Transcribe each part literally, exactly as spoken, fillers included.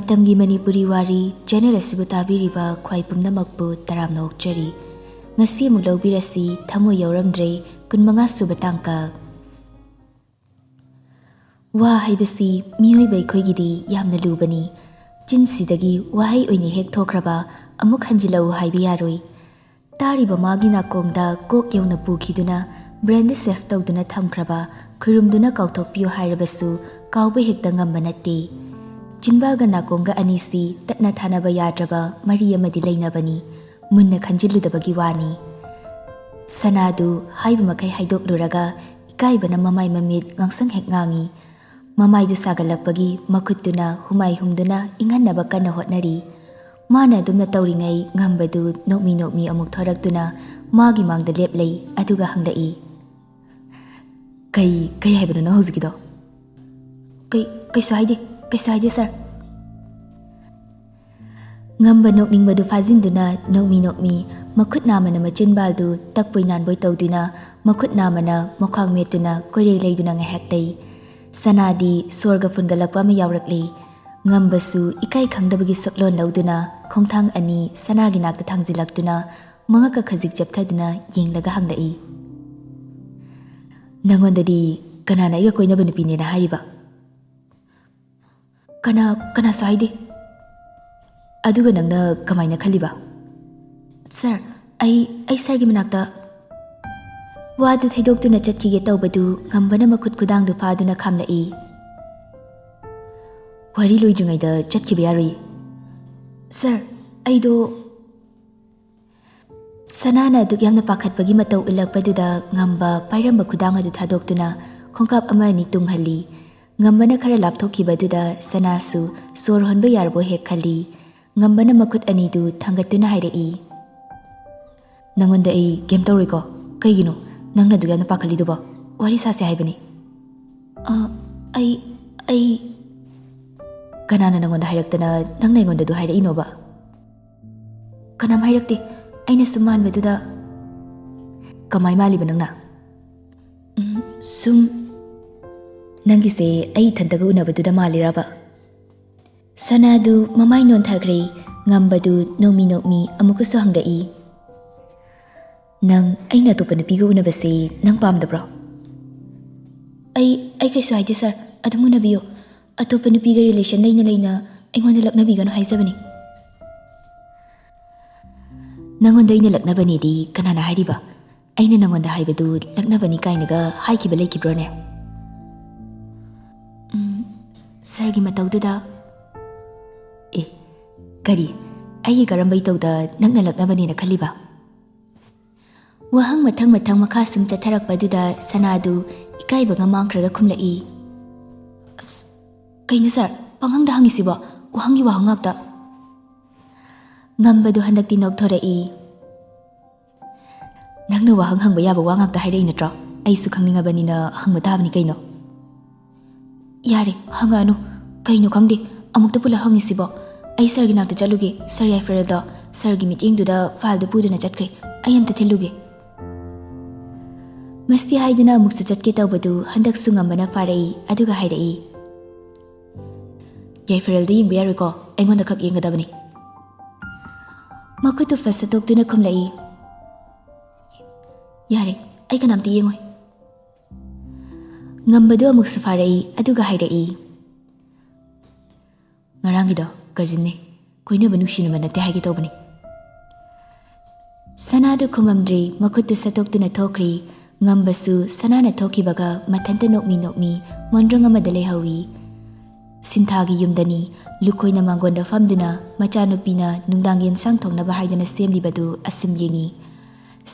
ꯃꯇꯝꯒꯤ ꯃꯅꯤꯄꯨꯔꯤ ꯋꯥꯔꯤ ꯆꯦꯅꯦꯜ ꯑꯁꯤꯕꯨ ꯇꯥꯕꯤꯔꯤꯕ ꯈ꯭ꯋꯥꯏ ꯄꯨꯝꯅꯃꯛꯄꯨ ꯇꯔꯥꯝꯅ ꯑꯣꯛꯆꯔꯤ꯫ ꯉꯁꯤ ꯑꯃꯨꯛ ꯂꯧꯕꯤꯔꯁꯤ, ꯊꯃꯣꯏ ꯌꯧꯔꯝꯗ꯭ꯔꯦ, ꯀꯨꯟꯃꯉꯥ ꯁꯨꯕ ꯇꯥꯡꯀꯛ꯫ ꯋꯥ ꯍꯥꯏꯕꯁꯤ ꯃꯤꯑꯣꯏꯕ ꯑꯩꯈꯣꯏꯒꯤꯗꯤ ꯌꯥꯝꯅ ꯂꯨꯕꯅꯤ꯫ ꯆꯤꯟꯁꯤꯗꯒꯤ ꯋꯥꯍꯩ ꯑꯣꯏꯅ ꯍꯦꯛ ꯊꯣꯛꯈ꯭ꯔꯕ, ꯑꯃꯨꯛ ꯍꯟꯖꯤꯜꯂꯛꯎ ꯍꯥꯏꯕ ꯌꯥꯔꯣꯏ꯫ ꯇꯥꯔꯤꯕ ꯃꯥꯒꯤ ꯅꯥꯀꯣꯡꯗ ꯀꯣꯛ ꯌꯧꯅ ꯄꯨꯈꯤꯗꯨꯅ, ꯕ꯭ꯔꯦꯟꯗ ꯁꯦꯐ ꯇꯧꯗꯨꯅ ꯊꯝꯈ꯭ꯔꯕ, ꯈꯨꯔꯨꯝꯗꯨꯅ ꯀꯥꯎꯊꯣꯛꯄꯤꯌꯨ ꯍꯥꯏꯔꯕꯁꯨ ꯀꯥꯎꯕ ꯍꯦꯛꯇ ꯉꯝꯕ ꯅꯠꯇꯦ꯫ ꯆꯤꯟꯕꯥꯜꯒ ꯅꯥꯀꯣꯡꯒ ꯑꯅꯤꯁꯤ ꯇꯠꯅ ꯊꯥꯅꯕ ꯌꯥꯗ꯭ꯔꯕ ꯃꯔꯤ ꯑꯃꯗꯤ ꯂꯩꯅꯕꯅꯤ, ꯃꯨꯟꯅ ꯈꯟꯖꯤꯜꯂꯨꯗꯕꯒꯤ ꯋꯥꯅꯤ꯫ ꯁꯅꯥꯗꯨ ꯍꯥꯏꯕ ꯃꯈꯩ ꯍꯥꯏꯗꯣꯛꯂꯨꯔꯒ ꯏꯀꯥꯏꯕꯅ ꯃꯃꯥꯏ ꯃꯃꯤꯠ ꯉꯥꯡꯁꯪ ꯍꯦꯛ ꯉꯥꯡꯏ꯫ ꯃꯃꯥꯏꯗꯨ ꯁꯥꯒꯠꯂꯛꯄꯒꯤ ꯃꯈꯨꯠꯇꯨꯅ ꯍꯨꯃꯥꯏ ꯍꯨꯝꯗꯨꯅ ꯏꯪꯍꯟꯅꯕ ꯀꯟꯅ ꯍꯣꯠꯅꯔꯤ꯫ ꯃꯥꯅ ꯑꯗꯨꯝꯅ ꯇꯧꯔꯤꯉꯩ ꯉꯝꯕꯗꯨ ꯅꯣꯛꯃꯤ ꯅꯣꯛꯃꯤ ꯑꯃꯨꯛ ꯊꯣꯔꯛꯇꯨꯅ ꯃꯥꯒꯤ ꯃꯥꯡꯗ ꯂꯦꯞꯂꯩ, ꯑꯗꯨꯒ ꯍꯪꯂꯛꯏ, "ꯀꯩ, ꯀꯩ ꯍꯥꯏꯕꯅꯣ ꯅꯪ ꯍꯧꯖꯤꯛꯀꯤꯗꯣ?" "ꯀꯩ, ꯀꯩꯁꯨ ꯍꯥꯏꯗꯦ, ꯀꯩꯁꯨ ꯍꯥꯏꯗꯦ, ꯁꯥꯔ꯫" ꯉꯝꯕ ꯅꯣꯛꯅꯤꯡꯕꯗꯨ ꯐꯥꯖꯤꯟꯗꯨꯅ ꯅꯣꯛꯃꯤ ꯅꯣꯛꯃꯤ ꯃꯈꯨꯠ ꯅꯥꯝꯃꯅ ꯃꯆꯤꯟꯕꯥꯜꯗꯨ ꯇꯛꯄꯣꯏ ꯅꯥꯟꯕꯣꯏ ꯇꯧꯗꯨꯅ, ꯃꯈꯨꯠ ꯅꯥꯝꯃꯅ ꯃꯈ꯭ꯋꯥꯡ ꯃꯦꯠꯇꯨꯅ ꯀꯣꯏꯔꯩ ꯂꯩꯗꯨꯅ ꯉꯥꯏꯍꯥꯛ ꯂꯩ꯫ ꯁꯅꯥꯗꯤ ꯁꯣꯔꯒ ꯐꯨꯟꯒꯠꯂꯛꯄ ꯑꯃ ꯌꯥꯎꯔꯛꯂꯤ꯫ ꯉꯝꯕꯁꯨ ꯏꯀꯥꯏ ꯈꯪꯗꯕꯒꯤ ꯁꯛꯂꯣꯟ ꯂꯧꯗꯨꯅ ꯈꯣꯡꯊꯥꯡ ꯑꯅꯤ ꯁꯅꯥꯒꯤ ꯅꯥꯛꯇ ꯊꯥꯡꯖꯤꯜꯂꯛꯇꯨꯅ ꯃꯉꯛꯀ ꯈꯖꯤꯛ ꯆꯞꯊꯗꯨꯅ ꯌꯦꯡꯂꯒ ꯍꯪꯂꯛꯏ, "ꯅꯪꯉꯣꯟꯗꯗꯤ ꯀꯅꯥꯅ ꯑꯩꯒ ꯀꯣꯏꯅꯕ ꯅꯨꯄꯤꯅꯦꯅ ꯍꯥꯏꯔꯤꯕ?" "ꯀꯅꯥ, ꯀꯅꯥꯁꯨ ꯍꯥꯏꯗꯦ꯫" "ꯑꯗꯨꯒ ꯅꯪꯅ ꯀꯃꯥꯏꯅ ꯈꯜꯂꯤꯕ?" "ꯁꯥꯔ, ꯑꯩ, ꯑꯩ ꯁꯥꯔꯒꯤ ꯃꯅꯥꯛꯇ..." ꯋꯥꯗꯨ ꯊꯩꯗꯣꯛꯇꯨꯅ ꯆꯠꯈꯤꯒꯦ ꯇꯧꯕꯗꯨ ꯉꯝꯕꯅ ꯃꯈꯨꯠ ꯈꯨꯗꯥꯡꯗꯨ ꯐꯥꯗꯨꯅ ꯈꯥꯝꯂꯛꯏ꯫ "ꯋꯥꯔꯤ ꯂꯣꯏꯗ꯭ꯔꯤꯉꯩꯗ ꯆꯠꯈꯤꯕ ꯌꯥꯔꯣꯏ꯫" "ꯁꯥꯔ, ꯑꯩꯗꯣ..." ꯁꯅꯥꯅ ꯑꯗꯨꯛ ꯌꯥꯝꯅ ꯄꯥꯈꯠꯄꯒꯤ ꯃꯇꯧ ꯎꯠꯂꯛꯄꯗꯨꯗ ꯉꯝꯕ ꯄꯥꯏꯔꯝꯕ ꯈꯨꯗꯥꯡ ꯑꯗꯨ ꯊꯥꯗꯣꯛꯇꯨꯅ ꯈꯣꯡꯀꯥꯞ ꯑꯃ ꯑꯅꯤ ꯇꯨꯡꯍꯜꯂꯤ꯫ ꯉꯝꯕꯅ ꯈꯔ ꯂꯥꯞꯊꯣꯛꯈꯤꯕꯗꯨꯗ ꯁꯅꯥꯁꯨ ꯁꯣꯔ ꯍꯣꯟꯕ ꯌꯥꯔꯕꯣ ꯍꯦꯛ ꯈꯜꯂꯤ꯫ ꯉꯝꯕꯅ ꯃꯈꯨꯠ ꯑꯅꯤꯗꯨ ꯊꯥꯡꯒꯠꯇꯨꯅ ꯍꯥꯏꯔꯛꯏ, "ꯅꯪꯉꯣꯟꯗ ꯑꯩ ꯀꯩꯝ ꯇꯧꯔꯣꯏꯀꯣ? ꯀꯩꯒꯤꯅꯣ ꯅꯪꯅ ꯑꯗꯨꯛ ꯌꯥꯝꯅ ꯄꯥꯈꯠꯂꯤꯗꯨꯕꯣ? ꯋꯥꯔꯤ ꯁꯥꯁꯦ ꯍꯥꯏꯕꯅꯤ꯫" "ꯑ, ꯑꯩ, ꯑꯩ..." "ꯀꯅꯥꯅ ꯅꯪꯉꯣꯟꯗ ꯍꯥꯏꯔꯛꯇꯅ ꯅꯪꯅ ꯑꯩꯉꯣꯟꯗ ꯑꯗꯨ ꯍꯥꯏꯔꯛꯏꯅꯣꯕ?" "ꯀꯅꯥꯝ ꯍꯥꯏꯔꯛꯇꯦ꯫ ꯑꯩꯅ ꯁꯨꯝ ꯃꯥꯟꯕꯗꯨꯗ..." "ꯀꯃꯥꯏ ꯃꯥꯜꯂꯤꯕ ꯅꯪꯅ?" "ꯎꯝ, ꯁꯨꯝ..." "ꯅꯪꯒꯤꯁꯦ ꯑꯩ ꯏꯊꯟꯇꯒ ꯎꯅꯕꯗꯨꯗ ꯃꯥꯜꯂꯤꯔꯕ?" ꯁꯅꯥꯗꯨ ꯃꯃꯥꯏ ꯅꯣꯟꯊꯈ꯭ꯔꯦ꯫ ꯉꯝꯕꯗꯨ ꯅꯣꯛꯃꯤ ꯅꯣꯛꯃꯤ ꯑꯃꯨꯛꯀꯁꯨ ꯍꯪꯂꯛꯏ, "ꯅꯪ ꯑꯩꯅ ꯑꯇꯣꯞꯄ ꯅꯨꯄꯤꯒ ꯎꯅꯕꯁꯦ ꯅꯪ ꯄꯥꯝꯗꯕ꯭ꯔꯣ?" "ꯑꯩ, ꯑꯩ ꯀꯩꯁꯨ ꯍꯥꯏꯗꯦ ꯁꯥꯔ, ꯑꯗꯨꯝ ꯎꯅꯕꯤꯌꯨ꯫ ꯑꯇꯣꯞꯄ ꯅꯨꯄꯤꯒ ꯔꯤꯂꯦꯁꯟ ꯂꯩꯅ ꯂꯩꯅ ꯑꯩꯉꯣꯟꯗ ꯂꯛꯅꯕꯤꯒꯅꯨ ꯍꯥꯏꯖꯕꯅꯤ꯫" "ꯅꯪꯉꯣꯟꯗ ꯑꯩꯅ ꯂꯛꯅꯕꯅꯦꯗꯤ ꯀꯅꯥꯅ ꯍꯥꯏꯔꯤꯕ? ꯑꯩꯅ ꯅꯪꯉꯣꯟꯗ ꯍꯥꯏꯕꯗꯨ ꯂꯛꯅꯕꯅꯤ ꯀꯥꯏꯅꯒ ꯍꯥꯏꯈꯤꯕ ꯂꯩꯈꯤꯕ꯭ꯔꯣꯅꯦ?" "ꯎꯝ, ꯁꯥꯔꯒꯤ ꯃꯇꯧꯗꯨꯗ꯫" "ꯑꯦ, ꯀꯔꯤ? ꯑꯩꯒꯤ ꯀꯔꯝꯕ ꯏꯇꯧꯗ ꯅꯪꯅ ꯂꯛꯅꯕꯅꯦꯅ ꯈꯜꯂꯤꯕ?" ꯋꯥꯍꯪ ꯃꯊꯪ ꯃꯊꯪ ꯃꯈꯥ ꯁꯨꯝ ꯆꯠꯊꯔꯛꯄꯗꯨꯗ ꯁꯅꯥꯗꯨ ꯏꯀꯥꯏꯕꯒ ꯃꯥꯡꯈ꯭ꯔꯒ ꯈꯨꯝꯂꯛꯏ, "ꯑꯁ, ꯀꯩꯅꯣ ꯁꯥꯔ, ꯄꯪꯍꯪꯗ ꯍꯪꯉꯤꯁꯤꯕꯣ? ꯋꯥꯍꯪꯒꯤ ꯋꯥꯍꯪ ꯉꯥꯛꯇ꯫" ꯉꯝꯕꯗꯨ ꯍꯟꯗꯛꯇꯤ ꯅꯣꯛꯊꯣꯔꯛꯏ꯫ "ꯅꯪꯅ ꯋꯥꯍꯪ ꯍꯪꯕ ꯌꯥꯕ ꯋꯥ ꯉꯥꯛꯇ ꯍꯥꯏꯔꯛꯏ ꯅꯠꯇ꯭ꯔꯣ? ꯑꯩꯁꯨ ꯈꯪꯅꯤꯡꯉꯕꯅꯤꯅ ꯍꯪꯕ ꯇꯥꯕꯅꯤ ꯀꯩꯅꯣ꯫" "ꯌꯥꯔꯦ, ꯍꯪꯉꯛꯑꯅꯨ꯫ ꯀꯩꯅꯣ ꯈꯪꯗꯦ, ꯑꯃꯨꯛꯇ ꯄꯨꯂꯞ ꯍꯪꯉꯤꯁꯤꯕꯣ꯫ ꯑꯩ ꯁꯥꯔꯒꯤ ꯅꯥꯛꯇ ꯆꯠꯂꯨꯒꯦ, ꯁꯥꯔ ꯌꯥꯏꯐꯔꯦꯜꯗꯣ ꯁꯥꯔꯒꯤ ꯃꯤꯠꯌꯦꯡꯗꯨꯗ ꯐꯥꯏꯜꯗꯨ ꯄꯨꯗꯨꯅ ꯆꯠꯈ꯭ꯔꯦ꯫ ꯑꯩ ꯑꯝꯇ ꯊꯤꯜꯂꯨꯒꯦ꯫" ꯃꯁꯤ ꯍꯥꯏꯗꯨꯅ ꯑꯃꯨꯛꯁꯨ ꯆꯠꯀꯦ ꯇꯧꯕꯗꯨ ꯍꯟꯗꯛꯁꯨ ꯉꯝꯕꯅ ꯐꯥꯔꯛꯏ, ꯑꯗꯨꯒ ꯍꯥꯏꯔꯛꯏ, "ꯌꯥꯏꯐꯔꯦꯜꯗ ꯌꯦꯡꯕ ꯌꯥꯔꯣꯏꯀꯣ, ꯑꯩꯉꯣꯟꯗ ꯈꯛ ꯌꯦꯡꯒꯗꯕꯅꯤ꯫" ꯃꯈꯨꯠꯇꯨ ꯐꯠ ꯁꯠꯇꯣꯛꯇꯨꯅ ꯈꯨꯝꯂꯛꯏ, "ꯌꯥꯔꯦ, ꯑꯩ ꯀꯅꯥꯝꯇ ꯌꯦꯡꯉꯣꯏ꯫" ꯉꯝꯕꯗꯨ ꯑꯃꯨꯛꯁꯨ ꯐꯥꯔꯛꯏ, ꯑꯗꯨꯒ ꯍꯥꯏꯔꯛꯏ, "ꯉꯔꯥꯡꯒꯤꯗꯣ ꯀꯖꯤꯟꯅꯦ, ꯀꯣꯏꯅꯕ ꯅꯨꯡꯁꯤꯅꯕ ꯅꯠꯇꯦ ꯍꯥꯏꯒꯦ ꯇꯧꯕꯅꯤ꯫" ꯁꯅꯥꯗꯨ ꯈꯨꯝꯃꯝꯗ꯭ꯔꯦ, ꯃꯈꯨꯠꯇꯨ ꯁꯠꯇꯣꯛꯇꯨꯅ ꯊꯣꯛꯈ꯭ꯔꯦ꯫ ꯉꯝꯕꯁꯨ ꯁꯅꯥꯅ ꯊꯣꯛꯈꯤꯕꯒ ꯃꯊꯟꯇ ꯅꯣꯛꯃꯤ ꯅꯣꯛꯃꯤ ꯃꯣꯟꯗ꯭ꯔꯪ ꯑꯃꯗ ꯂꯩꯍꯧꯏ꯫ ꯁꯤꯟꯊꯥꯒꯤ ꯌꯨꯝꯗꯅꯤ꯫ ꯂꯨꯈꯣꯏꯅ ꯃꯥꯡꯒꯣꯟꯗ ꯐꯝꯗꯨꯅ ꯃꯆꯥꯅꯨꯄꯤꯅ ꯅꯨꯡꯗꯥꯡ ꯌꯦꯟꯁꯥꯡ ꯊꯣꯡꯅꯕ ꯍꯥꯏꯗꯨꯅ ꯁꯦꯝꯂꯤꯕꯗꯨ ꯑꯁꯨꯝ ꯌꯦꯡꯏ꯫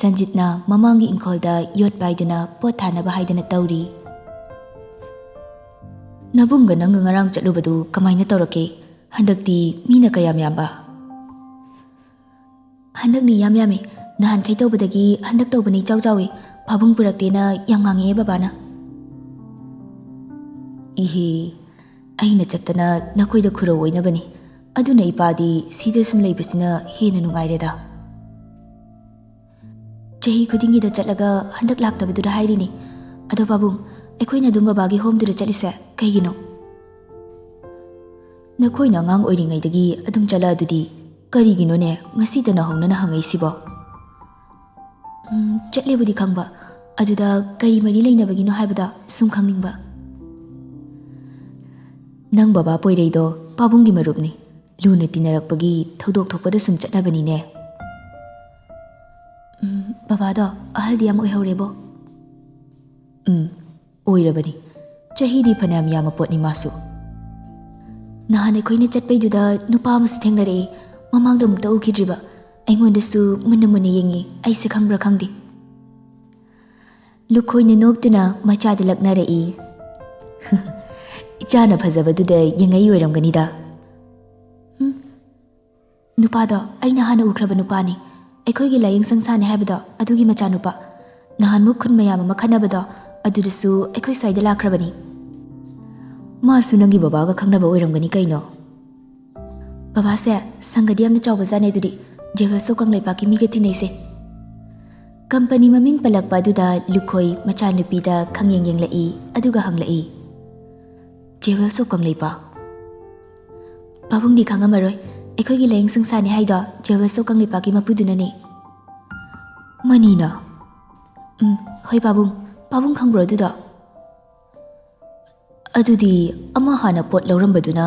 ꯁꯟꯖꯤꯠꯅ ꯃꯃꯥꯡꯒꯤ ꯏꯪꯈꯣꯜꯗ ꯌꯣꯠ ꯄꯥꯏꯗꯨꯅ ꯄꯣꯠ ꯊꯥꯅꯕ ꯍꯥꯏꯗꯨꯅ ꯇꯧꯔꯤ꯫ "ꯅꯕꯨꯡꯒ ꯅꯪꯒ ꯉꯔꯥꯡ ꯆꯠꯂꯨꯕꯗꯨ ꯀꯃꯥꯏꯅ ꯇꯧꯔꯛꯀꯦ? ꯍꯟꯗꯛꯇꯤ ꯃꯤꯅ ꯀꯌꯥꯝ ꯌꯥꯝꯕ?" "ꯍꯟꯗꯛꯅ ꯏꯌꯥꯝ ꯌꯥꯝꯃꯤ꯫ ꯅꯍꯥꯟꯈꯩ ꯇꯧꯕꯗꯒꯤ ꯍꯟꯗꯛ ꯇꯧꯕꯅ ꯏꯆꯥꯎ ꯆꯥꯎꯏ꯫ ꯐꯥꯕꯨꯡ ꯄꯨꯔꯛꯇꯦꯅ ꯌꯥꯝ ꯉꯥꯡꯉꯛꯑꯦ ꯕꯕꯥꯅ꯫" "ꯏꯍꯦ, ꯑꯩꯅ ꯆꯠꯇꯅ ꯅꯈꯣꯏꯗ ꯈꯨꯔꯧ ꯑꯣꯏꯅꯕꯅꯤ꯫ ꯑꯗꯨꯅ ꯏꯄꯥꯗꯤ ꯁꯤꯗ ꯁꯨꯝ ꯂꯩꯕꯁꯤꯅ ꯍꯦꯟꯅ ꯅꯨꯡꯉꯥꯏꯔꯦꯗ꯫" "ꯆꯍꯤ ꯈꯨꯗꯤꯡꯒꯤꯗ ꯆꯠꯂꯒ ꯍꯟꯗꯛ ꯂꯥꯛꯇꯕꯗꯨꯗ ꯍꯥꯏꯔꯤꯅꯤ꯫ ꯑꯗꯣ ꯄꯥꯕꯨꯡ, ꯑꯩꯈꯣꯏꯅ ꯑꯗꯨꯝ ꯕꯕꯥꯒꯤ ꯍꯣꯝꯗꯨꯗ ꯆꯠꯂꯤꯁꯦ ꯀꯩꯒꯤꯅꯣ?" ꯅꯈꯣꯏꯅ ꯑꯉꯥꯡ ꯑꯣꯏꯔꯤꯉꯩꯗꯒꯤ ꯑꯗꯨꯝ ꯆꯠꯂꯛꯑꯗꯨꯗꯤ ꯀꯔꯤꯒꯤꯅꯣꯅꯦ ꯉꯁꯤꯇꯅ ꯍꯧꯅꯅ ꯍꯪꯉꯛꯏꯁꯤꯕꯣ? ꯎꯝ, ꯆꯠꯂꯦꯕꯨꯗꯤ ꯈꯪꯕ, ꯑꯗꯨꯗ ꯀꯔꯤ ꯃꯔꯤ ꯂꯩꯅꯕꯒꯤꯅꯣ ꯍꯥꯏꯕꯗꯣ ꯁꯨꯝ ꯈꯪꯅꯤꯡꯕ꯫ ꯅꯪ ꯕꯕꯥ ꯄꯣꯏꯔꯩꯗꯣ ꯄꯥꯕꯨꯡꯒꯤ ꯃꯔꯨꯞꯅꯤ꯫ ꯂꯨꯅ ꯇꯤꯟꯅꯔꯛꯄꯒꯤ ꯊꯧꯗꯣꯛ ꯊꯣꯛꯄꯗ ꯁꯨꯝ ꯆꯠꯅꯕꯅꯤꯅꯦ꯫ ꯎꯝ, ꯕꯕꯥꯗꯣ ꯑꯍꯜꯗꯤ ꯌꯥꯝ ꯑꯣꯏꯍꯧꯔꯦꯕꯣ꯫ ꯎꯝ, ꯑꯣꯏꯔꯕꯅꯤ꯫ ꯆꯍꯤꯗꯤ ꯐꯅꯌꯥꯝ ꯌꯥꯝꯕ ꯄꯣꯠꯅꯤ ꯃꯥꯁꯨ꯫ ꯅꯍꯥꯟ ꯑꯩꯈꯣꯏꯅ ꯆꯠꯄꯩꯗꯨꯗ ꯅꯨꯄꯥ ꯑꯃꯁꯨ ꯊꯦꯡꯅꯔꯛꯏ꯫ ꯃꯃꯥꯡꯗ ꯑꯃꯨꯛꯇ ꯎꯈꯤꯗ꯭ꯔꯤꯕ꯫ ꯑꯩꯉꯣꯟꯗꯁꯨ ꯃꯨꯟꯅ ꯃꯨꯟꯅ ꯌꯦꯡꯉꯤ꯫ ꯑꯩꯁꯦ ꯈꯪꯕ꯭ꯔꯥ ꯈꯪꯗꯦ꯫ ꯂꯨꯈꯣꯏꯅ ꯅꯣꯛꯇꯨꯅ ꯃꯆꯥꯗ ꯂꯛꯅꯔꯛꯏ꯫ "ꯏꯆꯥꯅ ꯐꯖꯕꯗꯨꯗ ꯌꯦꯡꯉꯛꯏ ꯑꯣꯏꯔꯝꯒꯅꯤꯗ꯫" ꯎꯝ, ꯅꯨꯄꯥꯗꯣ ꯑꯩꯅ ꯍꯥꯟꯅ ꯎꯈ꯭ꯔꯕ ꯅꯨꯄꯥꯅꯤ꯫ ꯑꯩꯈꯣꯏꯒꯤ ꯂꯥꯏꯌꯦꯡ ꯁꯪꯁꯥꯅꯦ ꯍꯥꯏꯕꯗꯣ, ꯑꯗꯨꯒꯤ ꯃꯆꯥꯅꯨꯄꯥ꯫ ꯅꯍꯥꯟꯃꯨꯛ ꯈꯨꯟ ꯃꯌꯥꯝ ꯑꯃ ꯈꯠꯅꯕꯗꯣ, ꯑꯗꯨꯗꯁꯨ ꯑꯩꯈꯣꯏ ꯁ꯭ꯋꯥꯏꯗ ꯂꯥꯛꯈ꯭ꯔꯕꯅꯤ꯫ ꯃꯥꯁꯨ ꯅꯪꯒꯤ ꯕꯕꯥꯒ ꯈꯪꯅꯕ ꯑꯣꯏꯔꯝꯒꯅꯤ ꯀꯩꯅꯣ꯫ ꯕꯕꯥꯁꯦ ꯁꯪꯒꯗꯤ ꯌꯥꯝꯅ ꯆꯥꯎꯕꯖꯥꯠꯅꯦ ꯑꯗꯨꯗꯤ, ꯖꯦꯋꯦꯜꯁꯣ ꯀꯪꯂꯩꯄꯥꯛꯀꯤ ꯃꯤꯒ ꯇꯤꯟꯅꯩꯁꯦ꯫ ꯀꯝꯄꯅꯤ ꯃꯃꯤꯡ ꯄꯜꯂꯛꯄ ꯑꯗꯨꯗ ꯂꯨꯈꯣꯏ ꯃꯆꯥꯅꯨꯄꯤꯗ ꯈꯪꯌꯦꯡ ꯌꯦꯡꯂꯛꯏ, ꯑꯗꯨꯒ ꯍꯪꯂꯛꯏ, "ꯖꯦꯋꯦꯜꯁꯣ ꯀꯪꯂꯩꯄꯥꯛ?" ꯄꯥꯕꯨꯡꯗꯤ ꯈꯪꯉꯝꯃꯔꯣꯏ, ꯑꯩꯈꯣꯏꯒꯤ ꯂꯥꯏꯌꯦꯡ ꯁꯪꯁꯥꯅꯦ ꯍꯥꯏꯗꯣ ꯖꯦꯋꯦꯜꯁꯣ ꯀꯪꯂꯩꯄꯥꯛꯀꯤ ꯃꯄꯨꯗꯨꯅꯅꯦ꯫ ꯃꯅꯤꯅ? ꯎꯝ, ꯍꯣꯏ ꯄꯥꯕꯨꯡ꯫ ꯄꯥꯕꯨꯡ ꯈꯪꯕ꯭ꯔꯣ ꯑꯗꯨꯗꯣ? ꯑꯗꯨꯗꯤ ꯑꯃ ꯍꯥꯟꯅ ꯄꯣꯠ ꯂꯧꯔꯝꯕꯗꯨꯅ?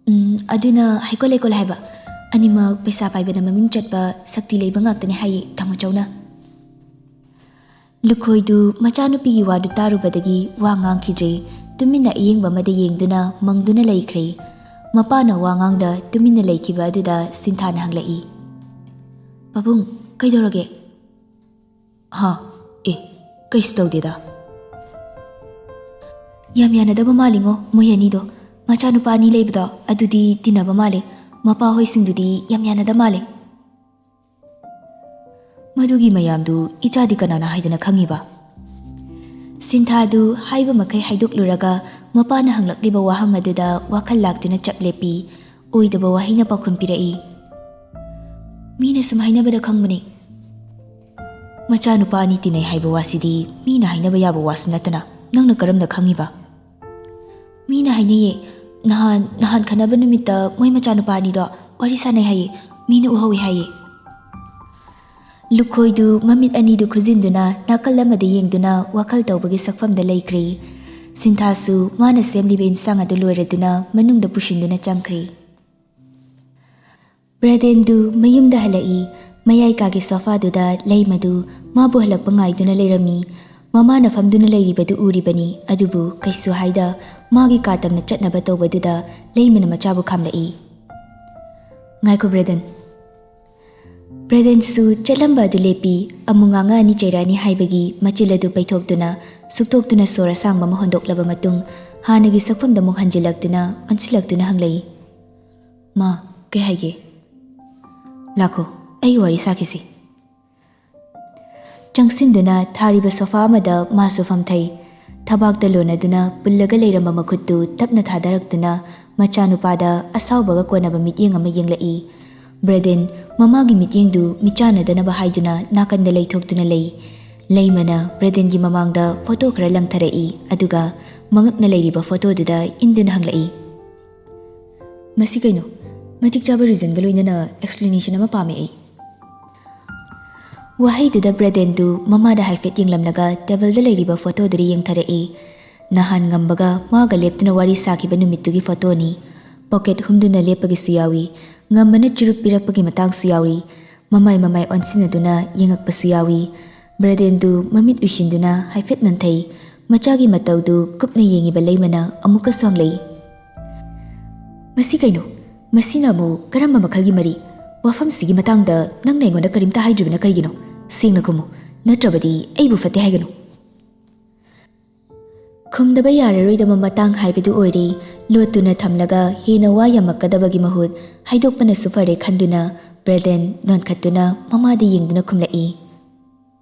ꯎꯝ, ꯑꯗꯨꯅ ꯍꯩꯀꯣꯜ ꯂꯩꯀꯣꯜ ꯍꯥꯏꯕ꯫ ꯑꯅꯤꯃꯛ ꯄꯩꯁꯥ ꯄꯥꯏꯕꯅ ꯃꯃꯤꯡ ꯆꯠꯄ, ꯁꯛꯇꯤ ꯂꯩꯕ ꯉꯥꯛꯇꯅꯤ ꯍꯥꯏꯌꯦ ꯇꯥꯃꯣ ꯆꯧꯅ꯫ ꯂꯨꯈꯣꯏꯗꯨ ꯃꯆꯥꯅꯨꯄꯤꯒꯤ ꯋꯥꯗꯨ ꯇꯥꯔꯨꯕꯗꯒꯤ ꯋꯥ ꯉꯥꯡꯈꯤꯗ꯭ꯔꯦ꯫ ꯇꯨꯃꯤꯟꯅ ꯑꯌꯦꯡꯕ ꯑꯃꯗ ꯌꯦꯡꯗꯨꯅ ꯃꯪꯗꯨꯅ ꯂꯩꯈ꯭ꯔꯦ꯫ ꯃꯄꯥꯅ ꯋꯥ ꯉꯥꯡꯗ ꯇꯨꯃꯤꯟꯅ ꯂꯩꯈꯤꯕ ꯑꯗꯨꯗ ꯁꯤꯟꯊꯥꯅ ꯍꯪꯂꯛꯏ, "ꯄꯥꯕꯨꯡ, ꯀꯩꯗꯧꯔꯒꯦ?" "ꯍꯥ? ꯑꯦ, ꯀꯩꯁꯨ ꯇꯧꯗꯦꯗ꯫" "ꯌꯥꯝ ꯌꯥꯅꯗꯕ ꯃꯥꯜꯂꯤꯉꯣ ꯃꯣꯏ ꯑꯅꯤꯗꯣ꯫ ꯃꯆꯥꯅꯨꯄꯥ ꯑꯅꯤ ꯂꯩꯕꯗꯣ ꯑꯗꯨꯗꯤ ꯇꯤꯟꯅꯕ ꯃꯥꯜꯂꯦ꯫ ꯃꯄꯥ ꯍꯣꯏꯁꯤꯡꯗꯨꯗꯤ ꯌꯥꯝ ꯌꯥꯅꯗ ꯃꯥꯜꯂꯦ꯫" "ꯃꯗꯨꯒꯤ ꯃꯌꯥꯝꯗꯨ ꯏꯆꯥꯗꯤ ꯀꯅꯥꯅ ꯍꯥꯏꯗꯅ ꯈꯪꯉꯤꯕ?" ꯁꯤꯟꯊꯥꯗꯨ ꯍꯥꯏꯕ ꯃꯈꯩ ꯍꯥꯏꯗꯣꯛꯂꯨꯔꯒ ꯃꯄꯥꯅ ꯍꯪꯂꯛꯂꯤꯕ ꯋꯥꯍꯪ ꯑꯗꯨꯗ ꯋꯥꯈꯜ ꯂꯥꯛꯇꯨꯅ ꯆꯞ ꯂꯦꯞꯄꯤ꯫ ꯑꯣꯏꯗꯕ ꯋꯥꯍꯩꯅ ꯄꯥꯎꯈꯨꯝ ꯄꯤꯔꯛꯏ꯫ "ꯃꯤꯅ ꯁꯨꯝ ꯍꯥꯏꯅꯕꯗ ꯈꯪꯕꯅꯤ꯫" "ꯃꯆꯥꯅꯨꯄꯥ ꯑꯅꯤ ꯇꯤꯟꯅꯩ ꯍꯥꯏꯕ ꯋꯥꯁꯤꯗꯤ ꯃꯤꯅ ꯍꯥꯏꯅꯕ ꯌꯥꯕ ꯋꯥꯁꯨ ꯅꯠꯇꯅ ꯅꯪꯅ ꯀꯔꯝꯅ ꯈꯪꯉꯤꯕ?" "ꯃꯤꯅ ꯍꯥꯏꯅꯩꯌꯦ, ꯅꯍꯥꯟ ꯅꯍꯥꯟ ꯈꯠꯅꯕ ꯅꯨꯃꯤꯠꯇ ꯃꯣꯏ ꯃꯆꯥꯅꯨꯄꯥ ꯑꯅꯤꯗꯣ ꯋꯥꯔꯤ ꯁꯥꯟꯅꯩ ꯍꯥꯏꯌꯦ꯫ ꯃꯤꯅ ꯎꯍꯧꯏ ꯍꯥꯏꯌꯦ꯫ ꯂꯨꯈꯣꯏꯗꯨ ꯃꯃꯤꯠ ꯑꯅꯤꯗꯨ ꯈꯨꯖꯤꯟꯗꯨꯅ ꯅꯥꯀꯜ ꯑꯃꯗ ꯌꯦꯡꯗꯨꯅ ꯋꯥꯈꯜ ꯇꯧꯕꯒꯤ ꯁꯛꯐꯝꯗ ꯂꯩꯈ꯭ꯔꯦ꯫ ꯁꯤꯟꯊꯥꯁꯨ ꯃꯥꯅ ꯁꯦꯝꯂꯤꯕ ꯏꯟꯁꯥꯡ ꯑꯗꯨ ꯂꯣꯏꯔꯗꯨꯅ ꯃꯅꯨꯡꯗ ꯄꯨꯁꯤꯟꯗꯨꯅ ꯆꯪꯈ꯭ꯔꯦ꯫ ꯕ꯭ꯔꯦꯗꯦꯟꯗꯨ ꯃꯌꯨꯝꯗ ꯍꯜꯂꯛꯏ꯫ ꯃꯌꯥꯏ ꯀꯥꯒꯤ ꯁꯣꯐꯥꯗꯨꯗ ꯂꯩꯃꯗꯨ ꯃꯥꯕꯨ ꯍꯜꯂꯛꯄ ꯉꯥꯏꯗꯨꯅ ꯂꯩꯔꯝꯃꯤ꯫ ꯃꯃꯥꯅ ꯐꯝꯗꯨꯅ ꯂꯩꯔꯤꯕꯗꯨ ꯎꯔꯤꯕꯅꯤ, ꯑꯗꯨꯕꯨ ꯀꯩꯁꯨ ꯍꯥꯏꯗ ꯃꯥꯒꯤ ꯀꯥ ꯇꯝꯅ ꯆꯠꯅꯕ ꯇꯧꯕꯗꯨꯗ ꯂꯩꯃꯅ ꯃꯆꯥꯕꯨ ꯈꯥꯝꯂꯛꯏ꯫ "ꯉꯥꯏꯈꯣ ꯕ꯭ꯔꯦꯗꯦꯟ꯫" ꯕ꯭ꯔꯦꯗꯦꯟꯁꯨ ꯆꯠꯂꯝꯕ ꯑꯗꯨ ꯂꯦꯞꯄꯤ꯫ ꯑꯃꯨꯛ ꯉꯥꯡꯉꯛꯑꯅꯤ ꯆꯩꯔꯛꯑꯅꯤ ꯍꯥꯏꯕꯒꯤ ꯃꯆꯤꯜ ꯑꯗꯨ ꯄꯩꯊꯣꯛꯇꯨꯅ, ꯁꯨꯛꯇꯣꯛꯇꯨꯅ ꯁꯣꯔ ꯑꯁꯥꯡꯕ ꯑꯃ ꯍꯣꯟꯗꯣꯛꯂꯕ ꯃꯇꯨꯡ ꯍꯥꯟꯅꯒꯤ ꯁꯛꯐꯝꯗ ꯑꯃꯨꯛ ꯍꯟꯖꯤꯜꯂꯛꯇꯨꯅ ꯑꯣꯟꯁꯤꯜꯂꯛꯇꯨꯅ ꯍꯪꯂꯛꯏ꯫ "ꯃꯥ, ꯀꯩ ꯍꯥꯏꯒꯦ?" "ꯂꯥꯛꯈꯣ, ꯑꯩ ꯋꯥꯔꯤ ꯁꯥꯈꯤꯁꯤ꯫" ꯆꯪꯁꯤꯟꯗꯨꯅ ꯊꯥꯔꯤꯕ ꯁꯣꯐꯥ ꯑꯃꯗ ꯃꯥꯁꯨ ꯐꯝꯊꯩ꯫ ꯊꯕꯥꯛꯇ ꯂꯣꯟꯅꯗꯨꯅ ꯄꯨꯜꯂꯒ ꯂꯩꯔꯝꯕ ꯃꯈꯨꯠꯇꯨ ꯇꯞꯅ ꯊꯥꯗꯔꯛꯇꯨꯅ ꯃꯆꯥꯅꯨꯄꯥꯗ ꯑꯁꯥꯎꯕꯒ ꯀꯣꯟꯅꯕ ꯃꯤꯠꯌꯦꯡ ꯑꯃ ꯌꯦꯡꯂꯛꯏ꯫ ꯕ꯭ꯔꯦꯗꯦꯟ ꯃꯃꯥꯒꯤ ꯃꯤꯠꯌꯦꯡꯗꯨ ꯃꯤꯆꯥꯟꯅꯗꯅꯕ ꯍꯥꯏꯗꯨꯅ ꯅꯥꯀꯟꯗ ꯂꯩꯊꯣꯛꯇꯨꯅ ꯂꯩ꯫ ꯂꯩꯃꯅ ꯕ꯭ꯔꯦꯗꯦꯟꯒꯤ ꯃꯃꯥꯡꯗ ꯐꯣꯇꯣ ꯈꯔ ꯂꯪꯊꯔꯛꯏ, ꯑꯗꯨꯒ ꯃꯉꯛꯅ ꯂꯩꯔꯤꯕ ꯐꯣꯇꯣꯗꯨꯗ ꯏꯟꯗꯨꯅ ꯍꯪꯂꯛꯏ꯫ "ꯃꯁꯤ ꯀꯩꯅꯣ? ꯃꯇꯤꯛ ꯆꯥꯕ ꯔꯤꯖꯟꯒ ꯂꯣꯏꯅꯅ ꯑꯦꯛꯁꯄ꯭ꯂꯦꯅꯦꯁꯟ ꯑꯃ ꯄꯥꯝꯃꯦ ꯑꯩ꯫" ꯋꯥꯍꯩꯗꯨꯗ ꯕ꯭ꯔꯦꯗꯦꯟꯗꯨ ꯃꯃꯥꯗ ꯍꯥꯏꯐꯦꯠ ꯌꯦꯡꯂꯝꯂꯒ ꯇꯦꯕꯜꯗ ꯂꯩꯔꯤꯕ ꯐꯣꯇꯣꯗꯨꯗ ꯌꯦꯡꯊꯔꯛꯏ꯫ ꯅꯍꯥꯟ ꯉꯝꯕꯒ ꯃꯥꯒ ꯂꯦꯞꯇꯨꯅ ꯋꯥꯔꯤ ꯁꯥꯈꯤꯕ ꯅꯨꯃꯤꯠꯇꯨꯒꯤ ꯐꯣꯇꯣꯅꯤ꯫ ꯄꯣꯀꯦꯠ ꯍꯨꯝꯗꯨꯅ ꯂꯦꯞꯄꯒꯤꯁꯨ ꯌꯥꯎꯏ꯫ ꯉꯝꯕꯅ ꯆꯨꯔꯨꯞ ꯄꯤꯔꯛꯄꯒꯤ ꯃꯇꯥꯡꯁꯨ ꯌꯥꯎꯏ꯫ ꯃꯃꯥꯏ ꯃꯃꯥꯏ ꯑꯣꯟꯁꯤꯟꯅꯗꯨꯅ ꯌꯦꯡꯉꯛꯄꯁꯨ ꯌꯥꯎꯏ꯫ ꯕ꯭ꯔꯦꯗꯦꯟꯗꯨ ꯃꯃꯤꯠ ꯎꯏꯁꯤꯟꯗꯨꯅ ꯍꯥꯏꯐꯦꯠ ꯅꯣꯟꯊꯩ꯫ ꯃꯆꯥꯒꯤ ꯃꯇꯧꯗꯨ ꯀꯨꯞꯅ ꯌꯦꯡꯉꯤꯕ ꯂꯩꯃꯅ ꯑꯃꯨꯛꯀꯁꯨ ꯍꯪꯂꯛꯏ꯫ "ꯃꯁꯤ ꯀꯩꯅꯣ? ꯃꯁꯤꯅ ꯑꯃꯨꯛ ꯀꯔꯝꯕ ꯃꯈꯜꯒꯤ ꯃꯔꯤ? ꯋꯥꯐꯝꯁꯤꯒꯤ ꯃꯇꯥꯡꯗ ꯅꯪꯅ ꯑꯩꯉꯣꯟꯗ ꯀꯔꯤꯝꯇ ꯍꯥꯏꯗ꯭ꯔꯤꯕꯅ ꯀꯔꯤꯒꯤꯅꯣ? ꯁꯦꯡꯅ ꯈꯨꯝꯃꯨ, ꯅꯠꯇ꯭ꯔꯕꯗꯤ ꯑꯩꯕꯨ ꯐꯠꯇꯦ ꯍꯥꯏꯒꯅꯨ꯫" ꯈꯨꯝꯗꯕ ꯌꯥꯔꯔꯣꯏꯗꯕ ꯃꯇꯥꯡ ꯍꯥꯏꯕꯗꯨ ꯑꯣꯏꯔꯦ꯫ ꯂꯣꯠꯇꯨꯅ ꯊꯝꯂꯒ ꯍꯦꯟꯅ ꯋꯥ ꯌꯥꯝꯃꯛꯀꯗꯕꯒꯤ ꯃꯍꯨꯠ ꯍꯥꯏꯗꯣꯛꯄꯅꯁꯨ ꯐꯔꯦ ꯈꯟꯗꯨꯅ ꯕ꯭ꯔꯦꯗꯦꯟ ꯅꯣꯟꯈꯠꯇꯨꯅ ꯃꯃꯥꯗ ꯌꯦꯡꯗꯨꯅ ꯈꯨꯝꯂꯛꯏ꯫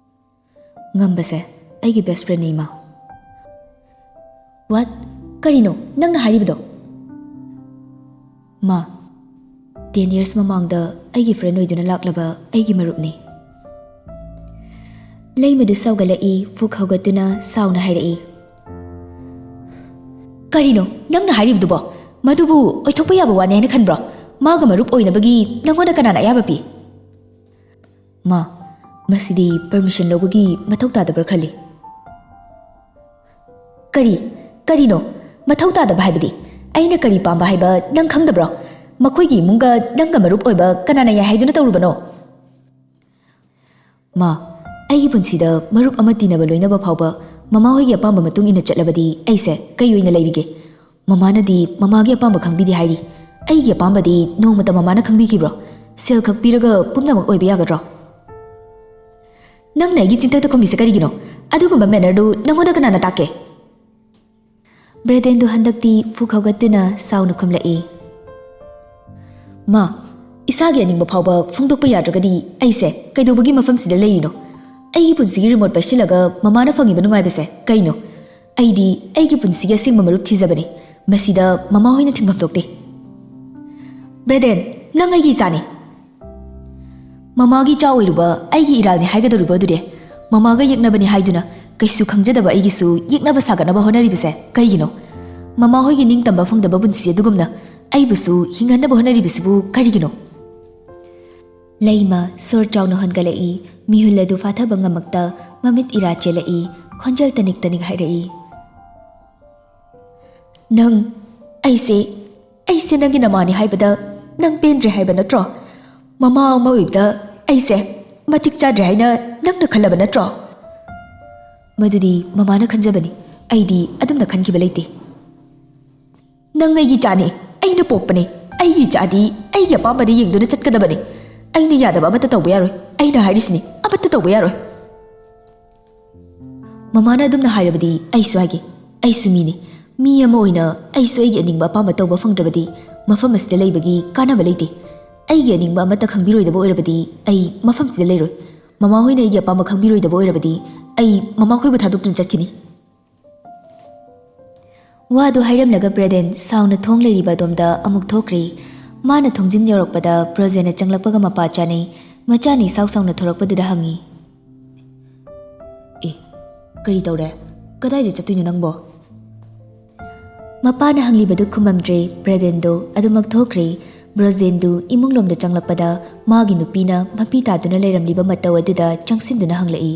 "ꯉꯝꯕꯁꯦ ꯑꯩꯒꯤ ꯕꯦꯁ ꯐ꯭ꯔꯦꯟꯅꯤ, ꯏꯃꯥ꯫" "ꯋꯥꯠ? ꯀꯔꯤꯅꯣ ꯅꯪꯅ ꯍꯥꯏꯔꯤꯕꯗꯣ?" "ꯃꯥ, ꯇꯦꯟ ꯌꯔꯁ ꯃꯃꯥꯡꯗ ꯑꯩꯒꯤ ꯐ꯭ꯔꯦꯟ ꯑꯣꯏꯗꯨꯅ ꯂꯥꯛꯂꯕ ꯑꯩꯒꯤ ꯃꯔꯨꯞꯅꯤ꯫" ꯂꯩꯃꯗꯨ ꯁꯥꯎꯒꯠꯂꯛꯏ, ꯐꯨꯛ ꯍꯧꯒꯠꯇꯨꯅ ꯁꯥꯎꯅ ꯍꯥꯏꯔꯛꯏ꯫ "ꯀꯔꯤꯅꯣ ꯅꯪꯅ ꯍꯥꯏꯔꯤꯕꯗꯨꯕꯣ? ꯃꯗꯨꯕꯨ ꯑꯣꯏꯊꯣꯛꯄ ꯌꯥꯕ ꯋꯥꯅꯤ ꯍꯥꯏꯅ ꯈꯟꯕ꯭ꯔꯣ? ꯃꯥꯒ ꯃꯔꯨꯞ ꯑꯣꯏꯅꯕꯒꯤ ꯅꯪꯉꯣꯟꯗ ꯀꯅꯥꯅ ꯑꯌꯥꯕ ꯄꯤ? ꯃꯥ, ꯃꯁꯤꯗꯤ ꯄꯔꯃꯤꯁꯟ ꯂꯧꯕꯒꯤ ꯃꯊꯧ ꯇꯥꯗꯕ꯭ꯔꯥ ꯈꯜꯂꯤ꯫ ꯀꯔꯤ? ꯀꯔꯤꯅꯣ? ꯃꯊꯧ ꯇꯥꯗꯕ ꯍꯥꯏꯕꯗꯤ? ꯑꯩꯅ ꯀꯔꯤ ꯄꯥꯝꯕ ꯍꯥꯏꯕ ꯅꯪ ꯈꯪꯗꯕ꯭ꯔꯣ? ꯃꯈꯣꯏꯒꯤ ꯏꯃꯨꯡꯒ ꯅꯪꯒ ꯃꯔꯨꯞ ꯑꯣꯏꯕ ꯀꯅꯥꯅ ꯌꯥꯏ ꯍꯥꯏꯗꯨꯅ ꯇꯧꯔꯨꯕꯅꯣ? ꯃꯥ, ꯑꯩꯒꯤ ꯄꯨꯟꯁꯤꯗ ꯃꯔꯨꯞ ꯑꯃ ꯇꯤꯟꯅꯕ ꯂꯣꯏꯅꯕ ꯐꯥꯎꯕ ꯃꯃꯥ ꯍꯣꯏꯒꯤ ꯑꯄꯥꯝꯕ ꯃꯇꯨꯡ ꯏꯟꯅ ꯆꯠꯂꯕꯗꯤ ꯑꯩꯁꯦ ꯀꯩ ꯑꯣꯏꯅ ꯂꯩꯔꯤꯒꯦ? ꯃꯃꯥꯅꯗꯤ ꯃꯃꯥꯒꯤ ꯑꯄꯥꯝꯕ ꯈꯪꯕꯤꯗꯦ ꯍꯥꯏꯔꯤ꯫ ꯑꯩꯒꯤ ꯑꯄꯥꯝꯕꯗꯤ ꯅꯣꯡꯃꯇ ꯃꯃꯥꯅ ꯈꯪꯕꯤꯈꯤꯕ꯭ꯔꯣ? ꯁꯦꯜ ꯈꯛ ꯄꯤꯔꯒ ꯄꯨꯝꯅꯃꯛ ꯑꯣꯏꯕ ꯌꯥꯒꯗ꯭ꯔꯣ? ꯅꯪꯅ ꯑꯩꯒꯤ ꯆꯤꯟꯊꯛꯇ ꯈꯨꯝꯃꯤꯁꯦ ꯀꯔꯤꯒꯤꯅꯣ? ꯑꯗꯨꯒꯨꯝꯕ ꯃꯦꯅꯔꯗꯨ ꯅꯪꯉꯣꯟꯗ ꯀꯅꯥꯅ ꯇꯥꯛꯀꯦ? ꯕ꯭ꯔꯦꯗꯦꯟꯗꯨ ꯍꯟꯗꯛꯇꯤ ꯐꯨꯛ ꯍꯧꯒꯠꯇꯨꯅ ꯁꯥꯎꯅ ꯈꯨꯝꯂꯛꯏ꯫ ꯃꯥ, ꯏꯁꯥꯒꯤ ꯑꯅꯤꯡꯕ ꯐꯥꯎꯕ ꯐꯣꯡꯗꯣꯛꯄ ꯌꯥꯗ꯭ꯔꯒꯗꯤ ꯑꯩꯁꯦ ꯀꯩꯗꯧꯕꯒꯤ ꯃꯐꯝꯁꯤꯗ ꯂꯩꯔꯤꯅꯣ? ꯑꯩꯒꯤ ꯄꯨꯟꯁꯤꯒꯤ ꯔꯤꯃꯣꯠ ꯄꯥꯏꯁꯤꯜꯂꯒ ꯃꯃꯥꯅ ꯐꯪꯉꯤꯕ ꯅꯨꯡꯉꯥꯏꯕꯁꯦ ꯀꯩꯅꯣ? ꯑꯩꯗꯤ ꯑꯩꯒꯤ ꯄꯨꯟꯁꯤꯒꯤ ꯑꯁꯦꯡꯕ ꯃꯔꯨꯞ ꯊꯤꯖꯕꯅꯤ꯫ ꯃꯁꯤꯗ ꯃꯃꯥ ꯍꯣꯏꯅ ꯊꯤꯡꯐꯝ ꯊꯣꯛꯇꯦ꯫ ꯕ꯭ꯔꯦꯗꯦꯟ, ꯅꯪ ꯑꯩꯒꯤ ꯏꯆꯥꯅꯤ꯫ ꯃꯃꯥꯒꯤ ꯏꯆꯥ ꯑꯣꯏꯔꯨꯕ ꯑꯩꯒꯤ ꯏꯔꯥꯜꯅꯤ ꯍꯥꯏꯒꯗꯧꯔꯤꯕ ꯑꯗꯨꯗꯤ? ꯃꯃꯥꯒ ꯌꯦꯛꯅꯕꯅꯤ ꯍꯥꯏꯗꯨꯅ ꯀꯩꯁꯨ ꯈꯪꯖꯗꯕ ꯑꯩꯒꯤꯁꯨ ꯌꯦꯛꯅꯕ ꯁꯥꯒꯠꯅꯕ ꯍꯣꯠꯅꯔꯤꯕꯁꯦ ꯀꯩꯒꯤꯅꯣ? ꯃꯃꯥ ꯍꯣꯏꯒꯤ ꯅꯤꯡꯇꯝꯕ ꯐꯪꯗꯕ ꯄꯨꯟꯁꯤ ꯑꯗꯨꯒꯨꯝꯅ ꯑꯩꯕꯨꯁꯨ ꯍꯤꯡꯍꯟꯅꯕ ꯍꯣꯠꯅꯔꯤꯕꯁꯤꯕꯨ ꯀꯔꯤꯒꯤꯅꯣ? ꯂꯩꯃ ꯁꯣꯔ ꯆꯥꯎꯅ ꯍꯣꯟꯒꯠꯂꯛꯏ꯫ ꯃꯤꯍꯨꯜ ꯑꯗꯨ ꯐꯥꯊꯕ ꯉꯝꯃꯛꯇ ꯃꯃꯤꯠ ꯏꯔꯥ ꯆꯦꯜꯂꯛꯏ꯫ ꯈꯣꯟꯖꯦꯜ ꯇꯅꯤꯛ ꯇꯅꯤꯛ ꯍꯥꯏꯔꯛꯏ꯫ ꯅꯪ, ꯑꯩꯁꯦ, ꯑꯩꯁꯦ ꯅꯪꯒꯤ ꯅꯃꯥꯅꯤ ꯍꯥꯏꯕꯗ ꯅꯪ ꯄꯦꯟꯗ꯭ꯔꯦ ꯍꯥꯏꯕ ꯅꯠꯇ꯭ꯔꯣ? ꯃꯃꯥ ꯑꯃ ꯑꯣꯏꯕꯗ ꯑꯩꯁꯦ ꯃꯇꯤꯛ ꯆꯥꯗ꯭ꯔꯦ ꯍꯥꯏꯅ ꯅꯪꯅ ꯈꯜꯂꯕ ꯅꯠꯇ꯭ꯔꯣ? ꯃꯗꯨꯗꯤ ꯃꯃꯥꯅ ꯈꯟꯖꯕꯅꯤ, ꯑꯩꯗꯤ ꯑꯗꯨꯝꯅ ꯈꯟꯈꯤꯕ ꯂꯩꯇꯦ꯫ ꯅꯪ ꯑꯩꯒꯤ ꯏꯆꯥꯅꯤ, ꯑꯩꯅ ꯄꯣꯛꯄꯅꯤ꯫ ꯑꯩꯒꯤ ꯏꯆꯥꯗꯤ ꯑꯩꯒꯤ ꯑꯄꯥꯝꯕꯗ ꯌꯦꯡꯗꯨꯅ ꯆꯠꯀꯗꯕꯅꯤ꯫ ꯑꯩꯅ ꯌꯥꯗꯕ ꯑꯃꯠꯇ ꯇꯧꯕ ꯌꯥꯔꯣꯏ꯫ ꯑꯩꯅ ꯍꯥꯏꯔꯤꯁꯤꯅꯤ, ꯑꯃꯠꯇ ꯇꯧꯕ ꯌꯥꯔꯣꯏ꯫ ꯃꯃꯥꯅ ꯑꯗꯨꯝꯅ ꯍꯥꯏꯔꯕꯗꯤ ꯑꯩꯁꯨ ꯍꯥꯏꯒꯦ꯫ ꯑꯩꯁꯨ ꯃꯤꯅꯤ꯫ ꯃꯤ ꯑꯃ ꯑꯣꯏꯅ ꯑꯩꯁꯨ ꯑꯩꯒꯤ ꯑꯅꯤꯡꯕ ꯑꯄꯥꯝꯕ ꯇꯧꯕ ꯐꯪꯗ꯭ꯔꯕꯗꯤ ꯃꯐꯝ ꯑꯁꯤꯗ ꯂꯩꯕꯒꯤ ꯀꯥꯟꯅꯕ ꯂꯩꯇꯦ꯫ ꯑꯩꯒꯤ ꯑꯅꯤꯡꯕ ꯑꯃꯠꯇ ꯈꯪꯕꯤꯔꯣꯏꯗꯕ ꯑꯣꯏꯔꯕꯗꯤ ꯑꯩ ꯃꯐꯝꯁꯤꯗ ꯂꯩꯔꯣꯏ꯫ ꯃꯃꯥ ꯍꯣꯏꯅ ꯑꯩꯒꯤ ꯑꯄꯥꯝꯕ ꯈꯪꯕꯤꯔꯣꯏꯗꯕ ꯑꯣꯏꯔꯕꯗꯤ ꯑꯩ ꯃꯃꯥꯈꯣꯏꯕꯨ ꯊꯥꯗꯣꯛꯇꯨꯅ ꯆꯠꯈꯤꯅꯤ꯫ ꯋꯥꯗꯨ ꯍꯥꯏꯔꯝꯂꯒ ꯕ꯭ꯔꯦꯗꯦꯟ ꯁꯥꯎꯅ ꯊꯣꯡ ꯂꯩꯔꯤꯕ ꯑꯗꯣꯝꯗ ꯑꯃꯨꯛ ꯊꯣꯛꯈ꯭ꯔꯦ꯫ ꯃꯥꯅ ꯊꯣꯡꯖꯤꯟ ꯌꯧꯔꯛꯄꯗ ꯄ꯭ꯔꯣꯖꯦꯟꯅ ꯆꯪꯂꯛꯄꯒ ꯃꯄꯥ ꯆꯥꯅꯩ꯫ ꯃꯆꯥꯅ ꯏꯁꯥꯎ ꯁꯥꯎꯅ ꯊꯣꯔꯛꯄꯗꯨꯗ ꯍꯪꯉꯤ, "ꯑꯦ, ꯀꯔꯤ ꯇꯧꯔꯦ? ꯀꯗꯥꯏꯗ ꯆꯠꯇꯣꯏꯅꯣ ꯅꯪꯕꯣ?" ꯃꯄꯥꯅ ꯍꯪꯂꯤꯕꯗꯨ ꯈꯨꯝꯃꯝꯗ꯭ꯔꯦ꯫ ꯕ꯭ꯔꯗꯦꯟꯗꯣ ꯑꯗꯨꯃꯛ ꯊꯣꯛꯈ꯭ꯔꯦ꯫ ꯕ꯭ꯔꯣꯖꯦꯟꯗꯨ ꯏꯃꯨꯡꯂꯣꯝꯗ ꯆꯪꯂꯛꯄꯗ ꯃꯥꯒꯤ ꯅꯨꯄꯤꯅ ꯃꯄꯤ ꯇꯥꯗꯨꯅ ꯂꯩꯔꯝꯂꯤꯕ ꯃꯇꯧ ꯑꯗꯨꯗ ꯆꯪꯁꯤꯟꯗꯨꯅ ꯍꯪꯂꯛꯏ,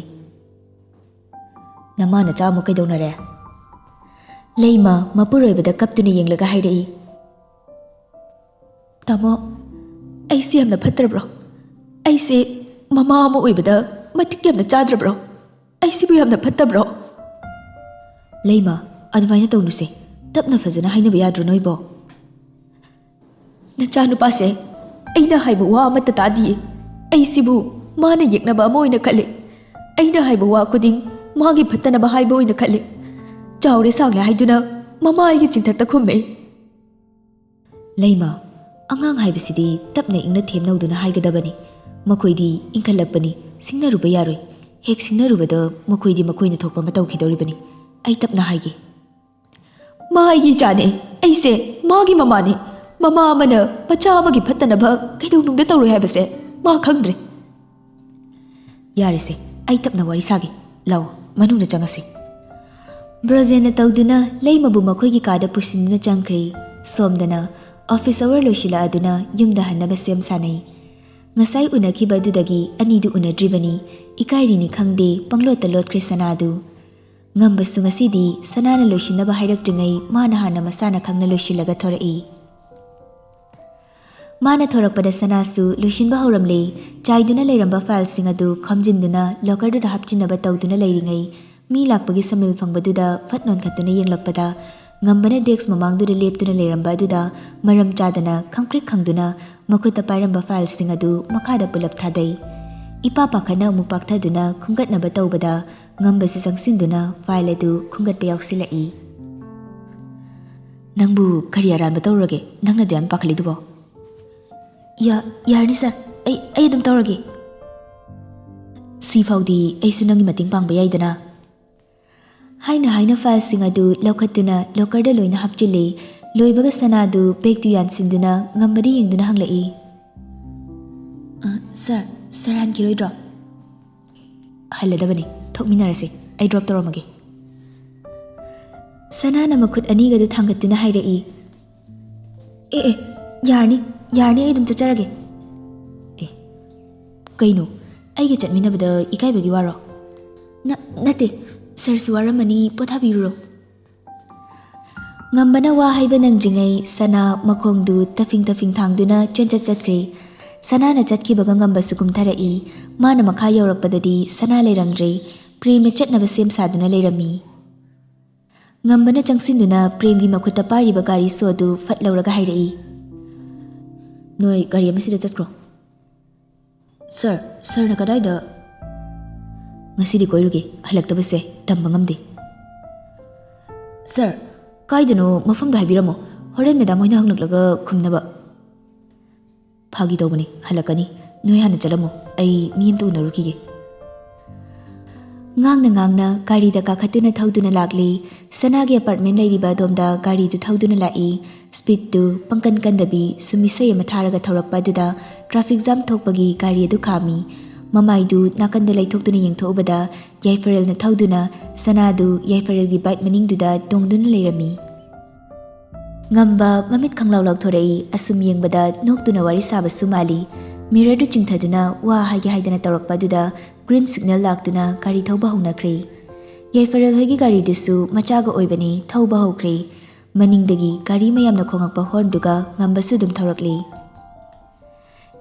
"ꯅꯃꯥ ꯅꯆꯥ ꯑꯃꯨꯛ ꯀꯩꯗꯧꯅꯔꯦ?" ꯂꯩꯃ ꯃꯄꯨꯔꯣꯏꯕꯗ ꯀꯞꯇꯨꯅ ꯌꯦꯡꯂꯒ ꯍꯥꯏꯔꯛꯏ, "ꯇꯥꯃꯣ, ꯑꯩꯁꯦ ꯌꯥꯝꯅ ꯐꯠꯇ꯭ꯔꯕ꯭ꯔꯣ? ꯑꯩꯁꯦ ꯃꯃꯥ ꯑꯃ ꯑꯣꯏꯕꯗ ꯃꯇꯤꯛ ꯌꯥꯝꯅ ꯆꯥꯗ꯭ꯔꯕ꯭ꯔꯣ? ꯑꯩꯁꯤꯕꯨ ꯌꯥꯝꯅ ꯐꯠꯇꯕ꯭ꯔꯣ?" "ꯂꯩꯃ, ꯑꯗꯨꯃꯥꯏꯅ ꯇꯧꯅꯨꯁꯦ꯫ ꯇꯞꯅ ꯐꯖꯅ ꯍꯥꯏꯅꯕ ꯌꯥꯗ꯭ꯔꯣ ꯅꯣꯏꯕꯣ?" "ꯅꯆꯥꯅꯨꯄꯥꯁꯦ ꯑꯩꯅ ꯍꯥꯏꯕ ꯋꯥ ꯑꯃꯠꯇ ꯇꯥꯗꯤꯌꯦ꯫ ꯑꯩꯁꯤꯕꯨ ꯃꯥꯅ ꯌꯦꯛꯅꯕ ꯑꯃ ꯑꯣꯏꯅ ꯈꯜꯂꯦ꯫ ꯑꯩꯅ ꯍꯥꯏꯕ ꯋꯥ ꯈꯨꯗꯤꯡ ꯃꯥꯒꯤ ꯐꯠꯇꯅꯕ ꯍꯥꯏꯕ ꯑꯣꯏꯅ ꯈꯜꯂꯦ꯫ ꯆꯥꯎꯔꯦ ꯁꯥꯡꯂꯦ ꯍꯥꯏꯗꯨꯅ ꯃꯃꯥ ꯑꯩꯒꯤ ꯆꯤꯟꯊꯛꯇ ꯈꯨꯝꯃꯦ꯫" "ꯂꯩꯃ, ꯑꯉꯥꯡ ꯍꯥꯏꯕꯁꯤꯗꯤ ꯇꯞꯅ ꯏꯪꯅ ꯊꯦꯝꯅꯧꯗꯨꯅ ꯍꯥꯏꯒꯗꯕꯅꯤ꯫ ꯃꯈꯣꯏꯗꯤ ꯏꯪꯈꯠꯂꯛꯄꯅꯤ, ꯁꯤꯡꯅꯔꯨꯕ ꯌꯥꯔꯣꯏ꯫ ꯍꯦꯛ ꯁꯤꯡꯅꯔꯨꯕꯗ ꯃꯈꯣꯏꯗꯤ ꯃꯈꯣꯏꯅ ꯊꯣꯛꯄ ꯑꯃ ꯇꯧꯈꯤꯗꯧꯔꯤꯕꯅꯤ꯫ ꯑꯩ ꯇꯞꯅ ꯍꯥꯏꯒꯦ꯫" "ꯃꯥ ꯑꯩꯒꯤ ꯏꯆꯥꯅꯦ, ꯑꯩꯁꯦ ꯃꯥꯒꯤ ꯃꯃꯥꯅꯦ꯫ ꯃꯃꯥ ꯑꯃꯅ ꯃꯆꯥ ꯑꯃꯒꯤ ꯐꯠꯇꯅꯕ ꯀꯩꯗꯧꯅꯨꯡꯗ ꯇꯧꯔꯣꯏ ꯍꯥꯏꯕꯁꯦ ꯃꯥ ꯈꯪꯗ꯭ꯔꯦ꯫" "ꯌꯥꯔꯦꯁꯦ, ꯑꯩ ꯇꯞꯅ ꯋꯥꯔꯤ ꯁꯥꯒꯦ꯫ ꯂꯥꯛꯑꯣ, ꯃꯅꯨꯡꯗ ꯆꯪꯉꯁꯤ꯫" ꯕ꯭ꯔꯣꯖꯦꯟꯅ ꯇꯧꯗꯨꯅ ꯂꯩꯃꯕꯨ ꯃꯈꯣꯏꯒꯤ ꯀꯥꯗ ꯄꯨꯁꯤꯟꯗꯨꯅ ꯆꯪꯈ꯭ꯔꯦ꯫ ꯁꯣꯝꯗꯅ ꯑꯣꯐꯤꯁ ꯑꯋꯥꯔ ꯂꯣꯏꯁꯤꯜꯂꯛꯑꯗꯨꯅ ꯌꯨꯝꯗ ꯍꯟꯅꯕ ꯁꯦꯝ ꯁꯥꯅꯩ꯫ ꯉꯁꯥꯏ ꯎꯅꯈꯤꯕ ꯑꯗꯨꯗꯒꯤ ꯑꯅꯤꯗꯨ ꯎꯅꯗ꯭ꯔꯤꯕꯅꯤ꯫ ꯏꯀꯥꯏꯔꯤꯅꯤ ꯈꯪꯗꯦ, ꯄꯪꯂꯣꯠꯇ ꯂꯣꯠꯈ꯭ꯔꯦ ꯁꯅꯥꯗꯨ꯫ ꯉꯝꯕꯁꯨ ꯉꯁꯤꯗꯤ ꯁꯅꯥꯅ ꯂꯣꯏꯁꯤꯟꯅꯕ ꯍꯥꯏꯔꯛꯇ꯭ꯔꯤꯉꯩ ꯃꯥꯅ ꯍꯥꯟꯅ ꯃꯁꯥꯅ ꯈꯪꯅ ꯂꯣꯏꯁꯤꯜꯂꯒ ꯊꯣꯔꯛꯏ꯫ ꯃꯥꯅ ꯊꯣꯔꯛꯄꯗ ꯁꯅꯥꯁꯨ ꯂꯣꯏꯁꯤꯟꯕ ꯍꯧꯔꯝꯂꯦ꯫ ꯆꯥꯏꯗꯨꯅ ꯂꯩꯔꯝꯕ ꯐꯥꯏꯜꯁꯤꯡ ꯑꯗꯨ ꯈꯣꯝꯖꯤꯟꯗꯨꯅ ꯂꯣꯀꯔꯗꯨꯗ ꯍꯥꯞꯆꯤꯟꯅꯕ ꯇꯧꯗꯨꯅ ꯂꯩꯔꯤꯉꯩ, ꯃꯤ ꯂꯥꯛꯄꯒꯤ ꯁꯃꯤꯜ ꯐꯪꯕꯗꯨꯗ ꯐꯠ ꯅꯣꯟꯈꯠꯇꯨꯅ ꯌꯦꯡꯂꯛꯄꯗ, ꯉꯝꯕꯅ ꯗꯦꯛꯁ ꯃꯃꯥꯡꯗꯨꯗ ꯂꯦꯞꯇꯨꯅ ꯂꯩꯔꯝꯕ ꯑꯗꯨꯗ ꯃꯔꯝ ꯆꯥꯗꯅ ꯈꯪꯄ꯭ꯔꯤꯛ ꯈꯪꯗꯨꯅ ꯃꯈꯨꯠꯇ ꯄꯥꯏꯔꯝꯕ ꯐꯥꯏꯜꯁꯤꯡ ꯑꯗꯨ ꯃꯈꯥꯗ ꯄꯨꯂꯞ ꯊꯥꯗꯩ꯫ ꯏꯄꯥ ꯄꯥꯈꯠꯅ ꯑꯃꯨꯛ ꯄꯥꯛꯊꯗꯨꯅ ꯈꯨꯝꯒꯠꯅꯕ ꯇꯧꯕꯗ, ꯉꯝꯕꯁꯨ ꯆꯪꯁꯤꯟꯗꯨꯅ ꯐꯥꯏꯜ ꯑꯗꯨ ꯈꯨꯝꯒꯠꯄ ꯌꯥꯎꯁꯤꯜꯂꯛꯏ꯫ "ꯅꯪꯕꯨ ꯀꯔꯤ ꯑꯔꯥꯟꯕ ꯇꯧꯔꯒꯦ? ꯅꯪꯅ ꯑꯗꯨ ꯌꯥꯝ ꯄꯥꯈꯠꯂꯤꯗꯨꯕꯣ?" "ꯌꯥ-, ꯌꯥꯔꯅꯤ ꯁꯥꯔ, ꯑꯩ, ꯑꯩ ꯑꯗꯨꯝ ꯇꯧꯔꯒꯦ꯫ ꯁꯤꯐꯥꯎꯗꯤ ꯑꯩꯁꯨ ꯅꯪꯒꯤ ꯃꯇꯦꯡ ꯄꯥꯡꯕ ꯌꯥꯏꯗꯅ꯫" ꯍꯥꯏꯅ ꯍꯥꯏꯅ ꯐꯥꯏꯜꯁꯤꯡ ꯑꯗꯨ ꯂꯧꯈꯠꯇꯨꯅ ꯂꯣꯀꯔꯗ ꯂꯣꯏꯅ ꯍꯥꯞꯆꯤꯜꯂꯤ꯫ ꯂꯣꯏꯕꯒ ꯁꯅꯥꯗꯨ ꯕꯦꯒꯇꯨ ꯌꯥꯟꯁꯤꯟꯗꯨꯅ ꯉꯝꯕꯗ ꯌꯦꯡꯗꯨꯅ ꯍꯪꯂꯛꯏ, "ꯑ, ꯁꯥꯔ, ꯁꯥꯔ ꯍꯟꯈꯤꯔꯣꯏꯗ꯭ꯔꯣ?" "ꯍꯜꯂꯗꯕꯅꯤ, ꯊꯣꯛꯃꯤꯟꯅꯔꯁꯤ, ꯑꯩ ꯗ꯭ꯔꯣꯞ ꯇꯧꯔꯝꯃꯒꯦ꯫" ꯁꯅꯥꯅ ꯃꯈꯨꯠ ꯑꯅꯤꯒꯗꯨ ꯊꯥꯡꯒꯠꯇꯨꯅ ꯍꯥꯏꯔꯛꯏ꯫ "ꯑꯦ ꯑꯦ, ꯌꯥꯔꯅꯤ, ꯌꯥꯔꯅꯤ, ꯑꯩ ꯑꯗꯨꯝ ꯆꯠꯆꯔꯒꯦ꯫" "ꯑꯦ, ꯀꯩꯅꯣ? ꯑꯩꯒ ꯆꯠꯃꯤꯟꯅꯕꯗ ꯏꯀꯥꯏꯕꯒꯤ ꯋꯥꯔꯣ?" "ꯅ-, ꯅꯠꯇꯦ꯫ ꯁꯔꯁꯨ ꯋꯥꯔꯝꯃꯅꯤ, ꯄꯣꯊꯥꯕꯤꯔꯨꯔꯣ꯫" ꯉꯝꯕꯅ ꯋꯥ ꯍꯥꯏꯕ ꯅꯪꯗ꯭ꯔꯤꯉꯩ ꯁꯅꯥ ꯃꯈꯣꯡꯗꯨ ꯇꯐꯤꯡ ꯇꯐꯤꯡ ꯊꯥꯡꯗꯨꯅ ꯆꯦꯟꯆꯠ ꯆꯠꯈ꯭ꯔꯦ꯫ ꯁꯅꯥꯅ ꯆꯠꯈꯤꯕꯒ ꯉꯝꯕꯁꯨ ꯀꯨꯝꯊꯔꯛꯏ꯫ ꯃꯥꯅ ꯃꯈꯥ ꯌꯧꯔꯛꯄꯗꯗꯤ ꯁꯅꯥ ꯂꯩꯔꯝꯗ꯭ꯔꯦ꯫ ꯄ꯭ꯔꯦꯝꯅ ꯆꯠꯅꯕ ꯁꯦꯝ ꯁꯥꯗꯨꯅ ꯂꯩꯔꯝꯃꯤ꯫ ꯉꯝꯕꯅ ꯆꯪꯁꯤꯟꯗꯨꯅ ꯄ꯭ꯔꯦꯝꯒꯤ ꯃꯈꯨꯠꯇ ꯄꯥꯏꯔꯤꯕ ꯒꯥꯔꯤ ꯁꯣꯗꯨ ꯐꯠ ꯂꯧꯔꯒ ꯍꯥꯏꯔꯛꯏ, "ꯅꯣꯏ ꯒꯥꯔꯤ ꯑꯃꯁꯤꯗ ꯆꯠꯈ꯭ꯔꯣ꯫" "ꯁꯔ, ꯁꯔꯅ ꯀꯗꯥꯏꯗ?" "ꯉꯁꯤꯗꯤ ꯀꯣꯏꯔꯨꯒꯦ, ꯍꯜꯂꯛꯇꯕꯁꯦ ꯇꯝꯕ ꯉꯝꯗꯦ꯫" "ꯁꯔ, ꯀꯥꯏꯗꯅꯣ ꯃꯐꯝꯗꯣ ꯍꯥꯏꯕꯤꯔꯝꯃꯣ, ꯍꯣꯔꯦꯟ ꯃꯦꯗꯥꯝ ꯍꯣꯏꯅ ꯍꯪꯂꯛꯂꯒ ꯈꯨꯝꯅꯕ꯫" "ꯐꯥꯒꯤ ꯇꯧꯕꯅꯤ, ꯍꯜꯂꯛꯀꯅꯤ꯫ ꯅꯣꯏ ꯍꯥꯟꯅ ꯆꯠꯂꯝꯃꯣ, ꯑꯩ ꯃꯤ ꯑꯝꯇ ꯎꯅꯔꯨꯈꯤꯒꯦ꯫" ꯉꯥꯡꯅ ꯉꯥꯡꯅ ꯒꯥꯔꯤꯗ ꯀꯥꯈꯠꯇꯨꯅ ꯊꯧꯗꯨꯅ ꯂꯥꯛꯂꯤ꯫ ꯁꯅꯥꯒꯤ ꯑꯦꯄꯥꯔꯠꯃꯦꯟ ꯂꯩꯔꯤꯕ ꯑꯗꯣꯝꯗ ꯒꯥꯔꯤꯗꯨ ꯊꯧꯗꯨꯅ ꯂꯥꯛꯏ꯫ ꯁ꯭ꯄꯤꯗꯇꯨ ꯄꯪꯀꯟ ꯀꯟꯗꯕꯤ ꯁꯨꯝ ꯏꯁꯩ ꯑꯃ ꯊꯥꯔꯒ ꯊꯧꯔꯛꯄ ꯑꯗꯨꯗ ꯇ꯭ꯔꯥꯐꯤꯛ ꯖꯥꯝ ꯊꯣꯛꯄꯒꯤ ꯒꯥꯔꯤ ꯑꯗꯨ ꯈꯥꯝꯃꯤ꯫ ꯃꯃꯥꯏꯗꯨ ꯅꯥꯀꯟꯗ ꯂꯩꯊꯣꯛꯇꯨꯅ ꯌꯦꯡꯊꯣꯛꯎꯕꯗ ꯌꯥꯏꯐꯔꯦꯜꯅ ꯊꯧꯗꯨꯅ ꯁꯅꯥꯗꯨ ꯌꯥꯏꯐꯔꯦꯜꯒꯤ ꯕꯥꯏꯛ ꯃꯅꯤꯡꯗꯨꯗ ꯇꯣꯡꯗꯨꯅ ꯂꯩꯔꯝꯃꯤ꯫ ꯉꯝꯕ ꯃꯃꯤꯠ ꯈꯪꯂꯥꯎ ꯂꯥꯎꯊꯣꯔꯛꯏ꯫ ꯑꯁꯨꯝ ꯌꯦꯡꯕꯗ ꯅꯣꯛꯇꯨꯅ ꯋꯥꯔꯤ ꯁꯥꯕꯁꯨ ꯃꯥꯜꯂꯤ꯫ ꯃꯤꯔꯔꯗꯨ ꯆꯤꯡꯊꯗꯨꯅ ꯋꯥ ꯍꯥꯏꯒꯦ ꯍꯥꯏꯗꯅ ꯇꯧꯔꯛꯄ ꯑꯗꯨꯗ ꯒ꯭ꯔꯤꯟ ꯁꯤꯒꯅꯦꯜ ꯂꯥꯛꯇꯨꯅ ꯒꯥꯔꯤ ꯊꯧꯕ ꯍꯧꯅꯈ꯭ꯔꯦ꯫ ꯌꯥꯏꯐꯔꯦꯜ ꯍꯣꯏꯒꯤ ꯒꯥꯔꯤꯗꯨꯁꯨ ꯃꯆꯥꯒ ꯑꯣꯏꯕꯅꯤ, ꯊꯧꯕ ꯍꯧꯈ꯭ꯔꯦ꯫ ꯃꯅꯤꯡꯗꯒꯤ ꯒꯥꯔꯤ ꯃꯌꯥꯝꯅ ꯈꯣꯡꯉꯛꯄ ꯍꯣꯔꯟꯗꯨꯒ ꯉꯝꯕꯁꯨ ꯑꯗꯨꯝ ꯊꯧꯔꯛꯂꯤ꯫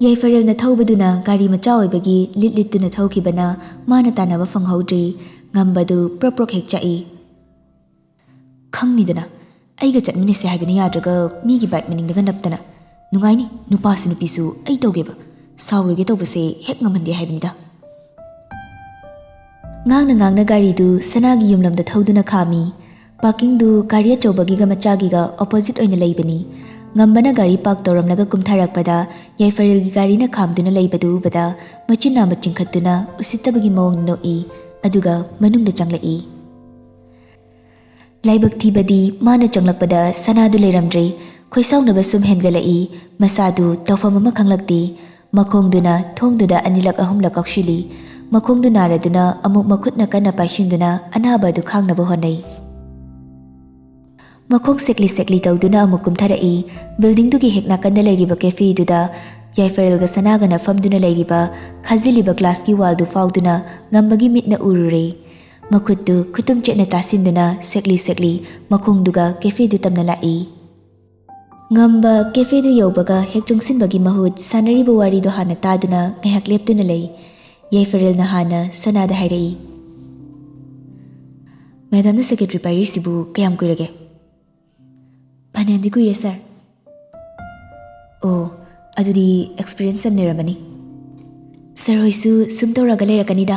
ꯌꯥꯏꯐꯔꯦꯜꯅ ꯊꯧꯕꯗꯨꯅ ꯒꯥꯔꯤ ꯃꯆꯥ ꯑꯣꯏꯕꯒꯤ ꯂꯤꯠ ꯂꯤꯠꯇꯨꯅ ꯊꯧꯈꯤꯕꯅ ꯃꯥꯅ ꯇꯥꯟꯅꯕ ꯐꯪꯍꯧꯗ꯭ꯔꯦ꯫ ꯉꯝꯕꯗꯨ ꯄ꯭ꯔꯣꯛ ꯄ꯭ꯔꯣꯛ ꯍꯦꯛ ꯆꯥꯛꯏ꯫ "ꯈꯪꯅꯤꯗꯅ, ꯑꯩꯒ ꯆꯠꯃꯤꯟꯅꯁꯦ ꯍꯥꯏꯕꯅ ꯌꯥꯗ꯭ꯔꯒ ꯃꯤꯒꯤ ꯕꯥꯏꯛ ꯃꯅꯤꯡꯗꯒ ꯅꯞꯇꯅ꯫ ꯅꯨꯡꯉꯥꯏꯅꯤ, ꯅꯨꯄꯥꯁꯨ ꯅꯨꯄꯤꯁꯨ ꯑꯩ ꯇꯧꯒꯦꯕ꯫ ꯁꯥꯎꯔꯣꯏꯒꯦ ꯇꯧꯕꯁꯦ ꯍꯦꯛ ꯉꯝꯍꯟꯗꯦ ꯍꯥꯏꯕꯅꯤꯗ꯫" ꯉꯥꯡꯅ ꯉꯥꯡꯅ ꯒꯥꯔꯤꯗꯨ ꯁꯅꯥꯒꯤ ꯌꯨꯝꯂꯝꯗ ꯊꯧꯗꯨꯅ ꯈꯥꯝꯃꯤ꯫ ꯄꯥꯔꯀꯤꯡꯗꯨ ꯒꯥꯔꯤ ꯑꯆꯧꯕꯒꯤꯒ ꯃꯆꯥꯒꯤꯒ ꯑꯣꯄꯣꯖꯤꯠ ꯑꯣꯏꯅ ꯂꯩꯕꯅꯤ꯫ ꯉꯝꯕꯅ ꯒꯥꯔꯤ ꯄꯥꯔꯛ ꯇꯧꯔꯝꯂꯒ ꯀꯨꯝꯊꯔꯛꯄꯗ ꯌꯥꯏꯐꯔꯦꯜꯒꯤ ꯒꯥꯔꯤꯅ ꯈꯥꯝꯗꯨꯅ ꯂꯩꯕꯗꯨ ꯎꯕꯗ ꯃꯆꯤꯟ ꯅꯥꯝꯃ ꯆꯤꯡꯈꯠꯇꯨꯅ ꯎꯁꯤꯠꯇꯕꯒꯤ ꯃꯑꯣꯡ ꯅꯣꯛꯏ꯫ ꯑꯗꯨꯒ ꯃꯅꯨꯡꯗ ꯆꯪꯂꯛꯏ꯫ ꯂꯥꯏꯕꯛ ꯊꯤꯕꯗꯤ ꯃꯥꯅ ꯆꯪꯂꯛꯄꯗ ꯁꯅꯥꯗꯨ ꯂꯩꯔꯝꯗ꯭ꯔꯦ꯫ ꯈꯣꯏꯁꯥꯎꯅꯕ ꯁꯨꯝ ꯍꯦꯟꯒꯠꯂꯛꯏ꯫ ꯃꯁꯥꯗꯨ ꯇꯧꯐꯝ ꯑꯃ ꯈꯪꯂꯛꯇꯦ꯫ ꯃꯈꯣꯡꯗꯨꯅ ꯊꯣꯡꯗꯨꯗ ꯑꯅꯤꯂꯛ ꯑꯍꯨꯝꯂꯛ ꯀꯥꯎꯁꯤꯜꯂꯤ꯫ ꯃꯈꯣꯡꯗꯨ ꯅꯥꯔꯗꯨꯅ ꯑꯃꯨꯛ ꯃꯈꯨꯠꯅ ꯀꯟꯅ ꯄꯥꯏꯁꯤꯟꯗꯨꯅ ꯑꯅꯥꯕ ꯑꯗꯨ ꯈꯥꯡꯅꯕ ꯍꯣꯠꯅꯩ꯫ ꯃꯈꯣꯡ ꯁꯦꯛꯂꯤ ꯁꯦꯛꯂꯤ ꯇꯧꯗꯨꯅ ꯑꯃꯨꯛ ꯀꯨꯝꯊꯔꯛꯏ꯫ ꯕꯤꯜꯗꯤꯡꯗꯨꯒꯤ ꯍꯦꯛ ꯅꯥꯀꯟꯗ ꯂꯩꯔꯤꯕ ꯀꯦꯐꯦꯗꯨꯗ ꯌꯥꯏꯐꯔꯦꯜꯒ ꯁꯅꯥꯒꯅ ꯐꯝꯗꯨꯅ ꯂꯩꯔꯤꯕ ꯈꯥꯖꯤꯜꯂꯤꯕ ꯒ꯭ꯂꯥꯁꯀꯤ ꯋꯥꯜꯗꯨ ꯐꯥꯎꯗꯨꯅ ꯉꯝꯕꯒꯤ ꯃꯤꯠꯅ ꯎꯔꯨꯔꯦ꯫ ꯃꯈꯨꯠꯇꯨ ꯈꯨꯇꯨꯝ ꯆꯦꯠꯅ ꯇꯥꯁꯤꯟꯗꯨꯅ ꯁꯦꯛꯂꯤ ꯁꯦꯛꯂꯤ ꯃꯈꯣꯡꯗꯨꯒ ꯀꯦꯐꯦꯗꯨ ꯇꯝꯅ ꯂꯥꯛꯏ꯫ ꯉꯝꯕ ꯀꯦꯐꯦꯗꯨ ꯌꯧꯕꯒ ꯍꯦꯛ ꯆꯪꯁꯤꯟꯕꯒꯤ ꯃꯍꯨꯠ ꯁꯥꯟꯅꯔꯤꯕ ꯋꯥꯔꯤꯗꯨ ꯍꯥꯟꯅ ꯇꯥꯗꯨꯅ ꯉꯥꯏꯍꯥꯛ ꯂꯦꯞꯇꯨꯅ ꯂꯩ꯫ ꯌꯥꯏꯐꯔꯦꯜꯅ ꯍꯥꯟꯅ ꯁꯅꯥꯗ ꯍꯥꯏꯔꯛꯏ, "ꯃꯦꯗꯥꯝꯅ ꯁꯦꯀ꯭ꯔꯦꯇꯔꯤ ꯄꯥꯏꯔꯤꯁꯤꯕꯨ ꯀꯌꯥꯝ ꯀꯨꯏꯔꯒꯦ?" "ꯐꯅꯌꯥꯝꯗꯤ ꯀꯨꯏꯔꯦ, ꯁꯥꯔ꯫" "ꯑꯣ, ꯑꯗꯨꯗꯤ ꯑꯦꯛꯁꯄꯤꯔꯤꯌꯦꯟꯁ ꯌꯥꯝ ꯂꯩꯔꯝꯃꯅꯤ꯫" "ꯁꯥꯔ ꯍꯣꯏꯁꯨ ꯁꯨꯝ ꯇꯧꯔꯒ ꯂꯩꯔꯛꯀꯅꯤꯗ꯫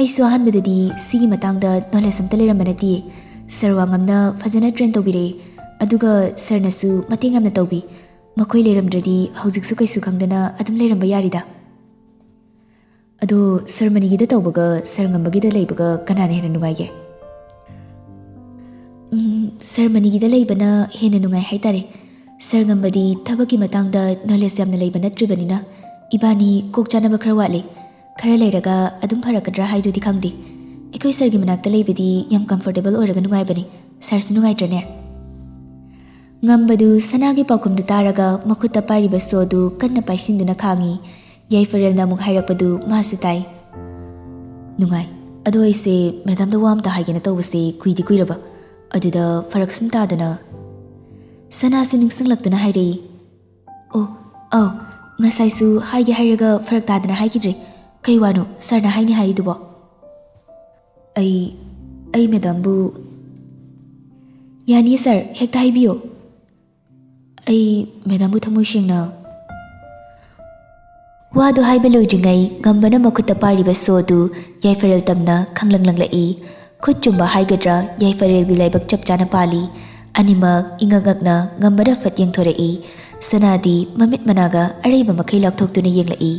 ꯑꯩꯁꯨ ꯑꯍꯥꯟꯕꯗꯗꯤ ꯁꯤꯒꯤ ꯃꯇꯥꯡꯗ ꯅꯣꯂꯦꯖ ꯑꯝꯇ ꯂꯩꯔꯝꯕ ꯅꯠꯇꯤꯌꯦ꯫ ꯁꯥꯔ ꯋꯥꯉꯝꯅ ꯐꯖꯅ ꯇ꯭ꯔꯦꯟ ꯇꯧꯕꯤꯔꯛꯑꯦ, ꯑꯗꯨꯒ ꯁꯥꯔꯅꯁꯨ ꯃꯇꯦꯡ ꯌꯥꯝꯅ ꯇꯧꯕꯤ꯫ ꯃꯈꯣꯏ ꯂꯩꯔꯝꯗ꯭ꯔꯗꯤ ꯍꯧꯖꯤꯛꯁꯨ ꯀꯩꯁꯨ ꯈꯪꯗꯅ ꯑꯗꯨꯝ ꯂꯩꯔꯝꯕ ꯌꯥꯔꯤꯗ꯫" "ꯑꯗꯣ ꯁꯥꯔ ꯃꯅꯤꯒꯤꯗ ꯇꯧꯕꯒ ꯁꯥꯔ ꯉꯝꯕꯒꯤꯗ ꯂꯩꯕꯒ ꯀꯅꯥꯅ ꯍꯦꯟꯅ ꯅꯨꯡꯉꯥꯏꯒꯦ?" "ꯎꯝ, ꯁꯥꯔ ꯃꯅꯤꯒꯤꯗ ꯂꯩꯕꯅ ꯍꯦꯟꯅ ꯅꯨꯡꯉꯥꯏ ꯍꯥꯏꯇꯥꯔꯦ꯫ ꯁꯥꯔ ꯉꯝꯕꯗꯤ ꯊꯕꯛꯀꯤ ꯃꯇꯥꯡꯗ ꯅꯣꯂꯦꯖ ꯌꯥꯝꯅ ꯂꯩꯕ ꯅꯠꯇ꯭ꯔꯤꯕꯅꯤꯅ ꯏꯕꯥꯅꯤ ꯀꯣꯛ ꯆꯥꯅꯕ ꯈꯔ ꯋꯥꯠꯂꯤ꯫ ꯈꯔ ꯂꯩꯔꯒ ꯑꯗꯨꯝ ꯐꯔꯛꯀꯗ꯭ꯔꯥ ꯍꯥꯏꯗꯨꯗꯤ ꯈꯪꯗꯦ꯫ ꯑꯩꯈꯣꯏ ꯁꯥꯔꯒꯤ ꯃꯅꯥꯛꯇ ꯂꯩꯕꯗꯤ ꯌꯥꯝ ꯀꯝꯐꯣꯔꯇꯦꯕꯜ ꯑꯣꯏꯔꯒ ꯅꯨꯡꯉꯥꯏꯕꯅꯤ꯫ ꯁꯥꯔꯁꯨ ꯅꯨꯡꯉꯥꯏꯇ꯭ꯔꯅꯦ?" ꯉꯝꯕꯗꯨ ꯁꯅꯥꯒꯤ ꯄꯥꯎꯈꯨꯝꯗꯨ ꯇꯥꯔꯒ ꯃꯈꯨꯠꯇ ꯄꯥꯏꯔꯤꯕ ꯁꯣꯗꯨ ꯀꯟꯅ ꯄꯥꯏꯁꯤꯟꯗꯨꯅ ꯈꯥꯡꯉꯤ꯫ ꯌꯥꯏꯐꯔꯦꯜꯅ ꯑꯃꯨꯛ ꯍꯥꯏꯔꯛꯄꯗꯨ ꯃꯥꯁꯨ ꯇꯥꯏ꯫ "ꯅꯨꯡꯉꯥꯏ꯫ ꯑꯗꯣ ꯑꯩꯁꯦ ꯃꯦꯗꯥꯝꯗ ꯋꯥ ꯑꯝꯇ ꯍꯥꯏꯒꯦꯅ ꯇꯧꯕꯁꯦ ꯀꯨꯏꯗꯤ ꯀꯨꯏꯔꯕ꯫ ꯑꯗꯨꯗ ꯐꯔꯛ ꯁꯨꯝ ꯇꯥꯗꯅ꯫" ꯁꯅꯥꯁꯨ ꯅꯤꯡꯁꯤꯡꯂꯛꯇꯨꯅ ꯍꯥꯏꯔꯛꯏ, "ꯑꯣ, ꯑꯧ, ꯉꯁꯥꯏꯁꯨ ꯍꯥꯏꯒꯦ ꯍꯥꯏꯔꯒ ꯐꯔꯛ ꯇꯥꯗꯅ ꯍꯥꯏꯈꯤꯗ꯭ꯔꯦ꯫ ꯀꯩ ꯋꯥꯅꯣ ꯁꯥꯔꯅ ꯍꯥꯏꯅꯤ ꯍꯥꯏꯔꯤꯗꯨꯕꯣ?" "ꯑꯩ, ꯑꯩ ꯃꯦꯗꯥꯝꯕꯨ꯫" "ꯌꯥꯅꯤ ꯁꯥꯔ, ꯍꯦꯛꯇ ꯍꯥꯏꯕꯤꯌꯨ꯫" "ꯑꯩ ꯃꯦꯗꯥꯝꯕꯨ ꯊꯃꯣꯏ ꯁꯦꯡꯅ꯫" ꯋꯥꯗꯨ ꯍꯥꯏꯕ ꯂꯣꯏꯗ꯭ꯔꯤꯉꯩ ꯉꯝꯕꯅ ꯃꯈꯨꯠꯇ ꯄꯥꯏꯔꯤꯕ ꯁꯣꯗꯨ ꯌꯥꯏꯐꯔꯦꯜ ꯇꯝꯅ ꯈꯪꯂꯪ ꯂꯪꯂꯛꯏ꯫ ꯈꯨꯠ ꯆꯨꯝꯕ ꯍꯥꯏꯒꯗ꯭ꯔꯥ, ꯌꯥꯏꯐꯔꯦꯜꯒꯤ ꯂꯥꯏꯕꯛ ꯆꯞ ꯆꯥꯅ ꯄꯥꯜꯂꯤ꯫ ꯑꯅꯤꯃꯛ ꯏꯉꯛ ꯉꯛꯅ ꯉꯝꯕꯅ ꯐꯠ ꯌꯦꯡꯊꯣꯔꯛꯏ꯫ ꯁꯅꯥꯗꯤ ꯃꯃꯤꯠ ꯃꯅꯥꯒ ꯑꯔꯩꯕ ꯃꯈꯩ ꯂꯥꯎꯊꯣꯛꯇꯨꯅ ꯌꯦꯡꯂꯛꯏ꯫